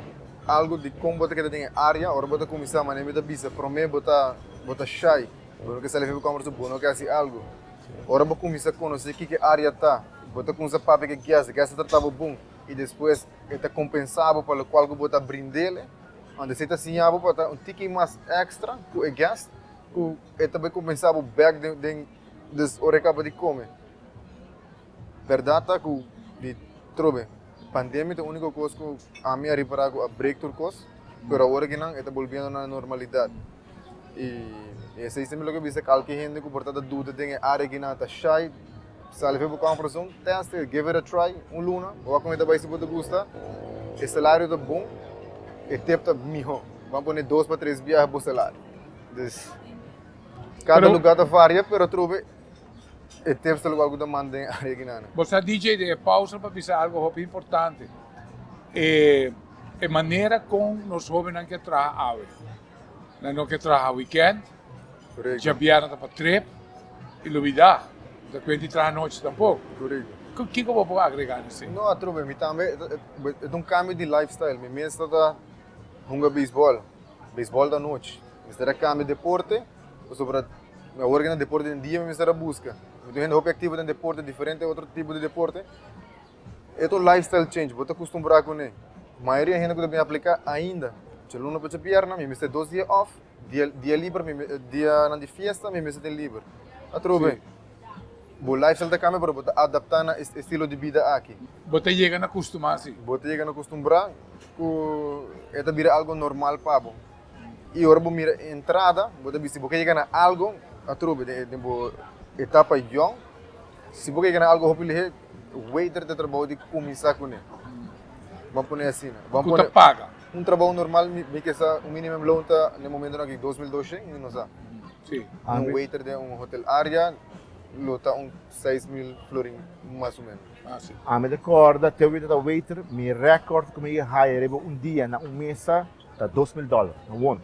Algo di kon bo ta keda den e área ora bo ta kuminsá manera mi ta bisa promé bo ta bo ta shy bo no ke sali for comfort zone bo no ke hasi algo ora bo kuminsá konosé kiko e área ta bo ta kuminsá papia ku e guest e guest ta trata bo bon i despues e ta kompensá bo pa lokual ku bo ta brind'el anto esei ta siña bo pa ta un tiki mas èkstra ku e guest ku e ta bai kompensá bo bèk den den des ora e kaba di kome. Berdad ta cu di trobe pandemia ta unico cos cu ami a ripara cu a break tur cos, pero awor aki nan e ta bolbiendo na normalidad. Y esey siempre loke bisa calke hende cu por ta ta duda den e area aki nan ta shy, sali for bo comfort zone, test it, give it a try un luna, bo wak con e ta bay si bo ta gusta, e salario ta bon, e tip ta miho, ban pone dos pa tres biaha bo salario. Dus cada lugar ta varia pero trobe. E tips ta lokual ku ta manda den área kinana. Bo sa DJ den e pausa pa bisa algo hopi importante. E e manera kon nos hobennan ke traha awe. Nan no ke traha weekend, Korekto. djabièrnè ta pa trip i lubidá. No ta kuenta di traha anochi tampoko. Korekto. Kiko bo por agregá na esei? No atrobe, mi tambe e ta un kambio di lifestyle. Mi mes ta ta hunga beisbòl, beisbòl ta anochi. Mester a kambia deporte pasobra Mi awor ke na deporte den dia mi mester a buska. Mi ta un hende hopi aktivo den deporte, diferente otro tipo di deporte. E ta un lifestyle change, bo ta kustumbrá kuné. Mayoria hende ku ta bin apliká ainda, djaluna pa djabierna mi mester dos dia off, dia dia liber mi dianan di fiesta mi mester tin liber. Atrobe, bo lifestyle ta kambia pero bo ta adaptá na e estilo di bida aki. Bo ta yega na kustumá si. Bo ta yega na kustumbrá ku e ta bira algu normal pa bo. I ora bo mira e entrada, bo ta bisa si bo ke yega na algo atrobe den bo etapa yòn, si bo ke yega na algo hopi lihé, waiter ta e trabou di kuminsá kuné. Ban pone asina. Ban Ku ta pone paga. un trabou normal mi ke sa un minimum loan ta na e momentonan aki 2200, mi no sa. Sí. Un waiter den un hotel area lo ta un 6000 florin mas o menos. Ah, sí. Ami ta kòrda te wita ta waiter, mi rèkòrt ku mi a haya riba un dia na un mesa Ta 2000 dòler, gewoon.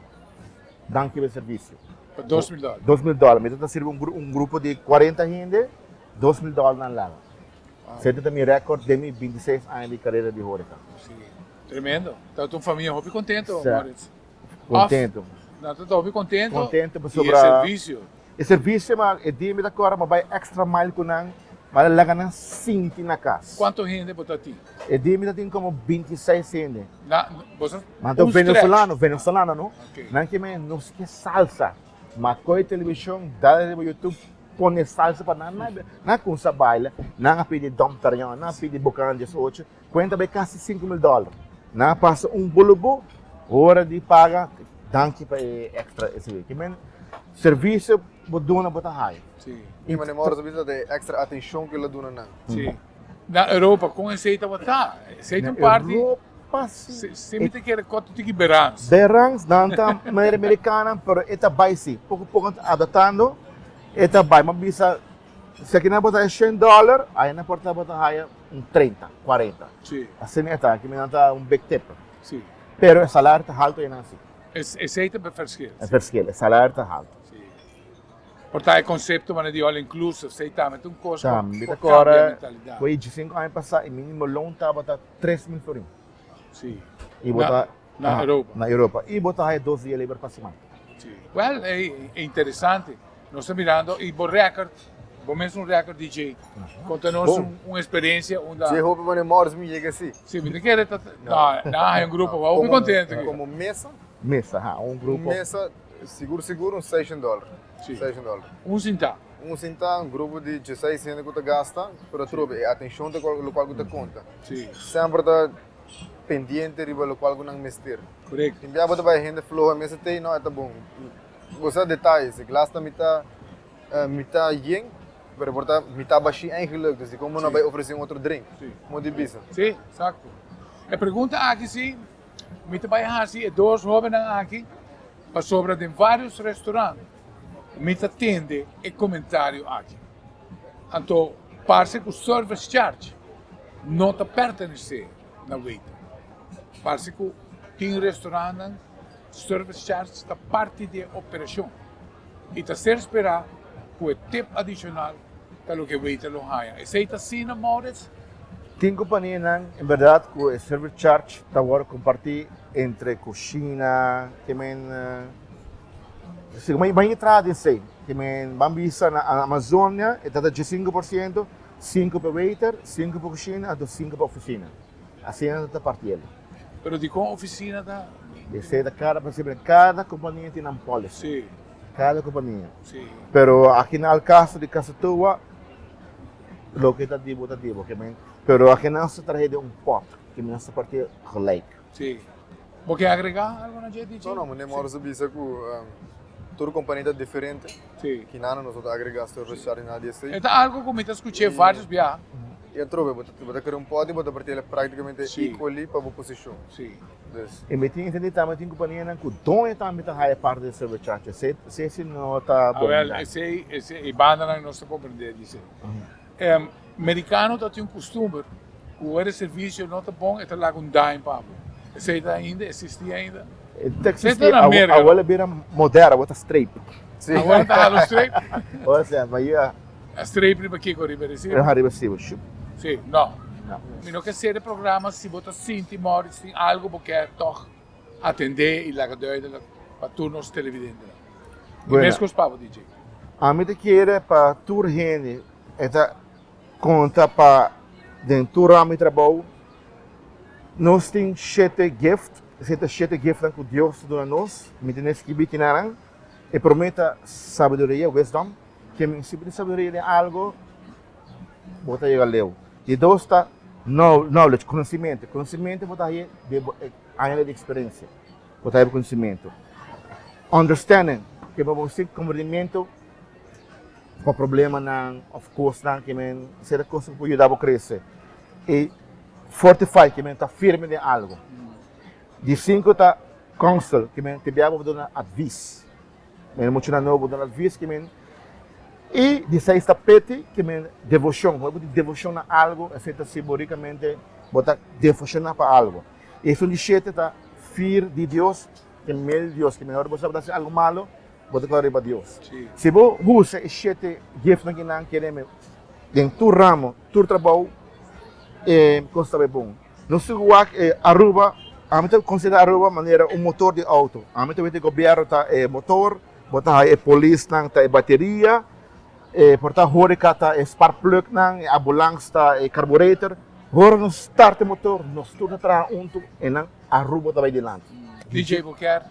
Danki pa e servisio. Pa 2000 dòler? 2000 dòler. Mi ta sirbi un grupo di 40 hende, 2000 dòler nan laga. Esei ta mi rèkòrt den mi 26 aña di karera di horeca. Si, tremendo. Ta un famia hopi kontento, Maurits. Kontento. Nan ta hopi kontento. Kontento pasobra. I e servisio. E servisio, ma e dia mi ta kòrda mi a bai extra mile ku nan. Ma laga nan sinti na kas. Kuantu hende bo ta tin? E dia mi ta tin komo bintiseis hende. Na, bo sa Ma ta un stretch. venezolano, venezolano no. Ok. Nan ke men nos ke salsa. Ma koe televishon, dal riba YouTube, pone salsa pa nan. Nan, nan kumsa baila. Nan a pidi Dom Tarion, nan a pidi Bocan 18. Kuenta bai kasi 5000 dòler. Nan a pasa un bulubu, ora di paga, danki pa e extra esei. Ke men servisio bo duna bo ta haya. Sí. I manera Mauro ta bisa ta e extra atenshon ku el a duna nan. Sí. Na Europa kon esei tabata? Esei ta Na un parti. Europa si. Si mi ta kere kòt un tiki berans. Berans nan ta manera americana pero e ta bai si. Poko poko nan ta adaptando e ta bai. Mi a bisa si aki nan bo ta haya shen dòler aya nan por ta bo ta haya un 30, 40. Sí. Asina e ta, aki mi nan ta un big tip. Sí. Pero e salario ta halto einan si. Esei ta e verschil. E verschil, e salario ta halto. Sí. Por ta e concepto manera di all inclusive, esei tambe ta un cos cu Tambe ta por cambia cora, mentalidad. cu e 15 aña pasa e minimo loon tabata 3000 florin. Sí. Y bo ta Na Europa. Na Europa. Y bo ta haya dos dia liber pa siman. Sí. Well, e interesante. Nos ta mirando y bo record, bo mes un record DJ. Conta nos Bon. un experiencia unda. Dje hopi mane Morris mi yega si. Sí, mi ta kere ta no, nan hay un grupo, bo hopi contento aquí. Como mesa. Mesa, ha, un grupo. Mesa, sigur sigur un 600 dólar. Sí. 600 dólar. Un sinta. Un sinta, un grupo di 16 hende cu ta gasta, pero atrobe e atencion ta locual cu ta conta. Sí. Semper ta pendiente riba locual cu nan mester. Correcto. Tin bia bo ta bay hende floho e mesa tey, no e ta bon. Bo sa detayes, e glas ta mitá mitá yen, pero por ta mitá bashí eigenlijk, dus dikon bo no bay ofresé un otro drink? Sí. Mo di bisa. Sí, exacto. E pregunta aki sí, mi ta bay hasi e dos hobennan aki, pasobra den varios restaurant mi ta tende e comentario aki. Anto parse cu service charge no ta pertenece na waiter. Parse cu tin restaurantnan Service charge ta parti di e operashon i ta ser sperá ku e tip adishonal ta loke waiter lo haña. Esei ta asina, Maurits? Tin kompanianan en bèrdat ku e service charge ta wòrdu kompartí entre kushina, ke men si ban entra den esei, ke men ban bisa na Amazonia e ta ta 15%, sinku pa waiter, sinku pa kushina anto sinku pa ofisina. Asina nan ta parti el. Pero dikon ofisina ta? Esei ta kada, por ejemplo, kada kompania tin nan policy. Sí. Kada kompania. Sí. Pero aki na Alcázar di Casatua, loke ta di bo ta di bo. Pero aki nan sa trahe den un pot, ke nan sa parti gelijk. Sí. Bo ke agrega algo na dje, DJ? No, no, meneer Morris a bisa ku tur kompania ta diferente. Sí. Kinana nos no ta agrega service charge ni nada di esei. E ta algo ku mi ta skuch'é varios biaha. I atrobe, bo ta bo ta kere un pòt i bo ta parti el práktikamente Sí. equally pa bo posishon. Sí. Dus. I mi tin entendí tambe tin kompanianan ku doño tambe ta haya parti di service charge. Esei esei si no ta bon. Awel, esei esei e bandanan nos ta komprendé di esei. Merikano ta tin un kustumber ku ora e servisio no ta bon e ta laga un dime pa bo. Esei ta ainda, existi ainda? E ta Esei existi, ta na Merka, awor a bira moderno, awor ta straight. Sí. Awor ta halo straight? Awor si, ma ya. A streep riba kiko? Riba resibo? Riba resibo, shup. Sí, no. No. Mi no ke sera e programa si bo ta sinti Maurits tin algo bo ke tog atende i laga duidelijk pa tur nos televidentenan. I Bueno. meskos pa bo DJ. Ami ta kere pa tur hende e ta konta pa den tur ramo di trabou nos tin shete gift, esei ta shete giftnan ku Dios ta duna nos, mi ta neskibí kinanan, e promé ta sabiduria, wisdom, Ke mi si bo tin sabiduria den algo, bo ta yega leu. Di dos ta knowledge, conocimiento. Conocimiento bo ta haye den bo añanan di experiencia. Bo ta haye bo conocimiento. Understanding, ke bo sin comprendimiento pa problemanan of cosnan ke men cierto cos ku por yuda bo crece. Y fortify, ke men ta firme den algo. Di cinco ta counsel, ke men te bia bo duna advies. Men muchanan nobo duna advies ke men i di seis ta peti ke men devoshon. Ora bo tin devoshon na algo esei ta simbolikamente bo ta devoshoná pa algo. I esun di shete ta fir di Dios ke miedu di Dios ke men ora bo sa bo ta hasi algo malo bo ta kòrda riba Dios. Si bo usa e shete giftnan ki nan kere men den tur ramo tur trabou e kos ta bai bon. Nos tin ku wak e Aruba, ami ta konsidera Aruba manera un motor di outo. Ami ta wete gobièrnu ta e motor, bo ta haya e polisnan ta e bateria, E por ta horeca ta e spark plugnan, e ambulance ta e carburetor. Ora nos start e motor, nos tur ta traha hunto en nan Aruba ta bay dilanti. DJ bo kier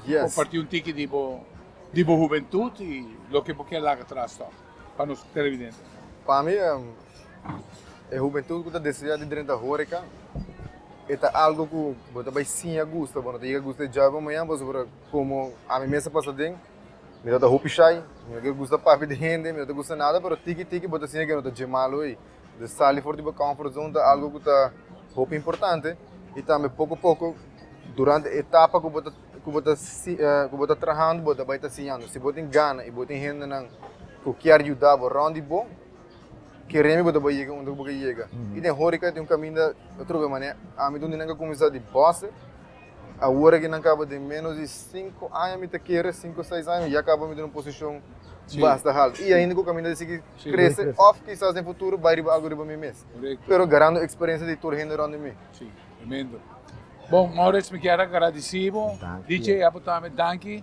comparti un tiki di bo di bo hubentud y loke bo kier laga atras toch pa nos televidente? Pa mi e hubentud cu ta desea di drenta horeca e ta algo cu bo ta bay siña gusta, bo no ta yega gusta e djawe pa mañana pasobra como ami mes a pasa den Mi no ta hopi shy, mi no ke gusta papia di hende, mi no ta gusta nada, pero tiki tiki bo ta siña ke no ta dje malo ei. Dus sali for di bo comfort zone ta algo ku ta hopi importante i tambe poko poko durante e etapa ku bo ta ku bo ta ku bo ta trahando bo ta bai ta siñando. Si bo tin gana i bo tin hendenan ku kier yuda bo rònt di bo, keremi bo ta bai yega unda ku bo ke yega. I den horeca tin un kaminda atrobe manera ami ta un di nan ku a kuminsá di bòse. Awor aki nan kaba den menos di sinku aña mi ta kere, sinku seis aña ya kaba mi den un posishon basta haltu. I ainda ku kaminda di sigui krese òf kisas den futuro bai riba algu riba mi mes. Pero garando eksperensia di tur hende rònt di mi. Sí, tremendo. Bon, Maurits mi kier a gradisí bo. DJ abo tambe danki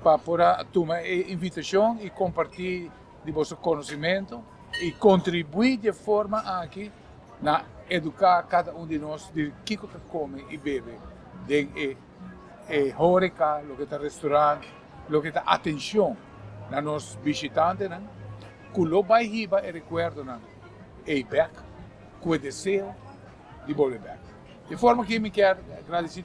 pa por a tuma e invitashon i kompartí di boso konosimentu i kontribuí di e forma aki na eduká kada un di nos di kiko ta kome i bebe den e e horeca, loke ta restaurant, loke ta atenshon na nos bishitantenan ku lo bai hiba e rekuerdonan ei bèk ku e deseo di bolbe bèk. Di forma aki mi kier gradisí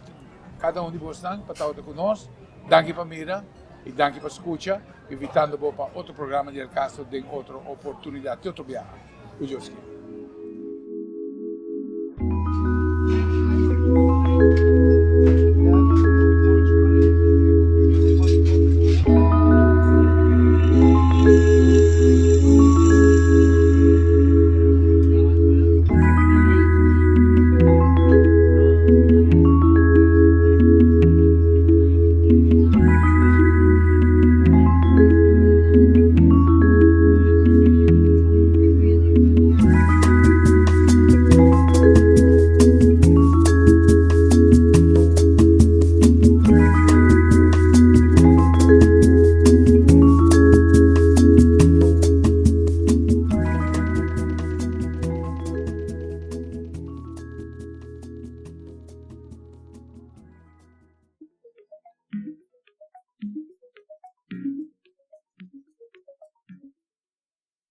kada un di bosnan pa tabata ku nos. Danki pa mira i danki pa skucha, invitando bo pa otro programa di El Caso den otro oportunidat. Te otro biaha. Ku Dios kier.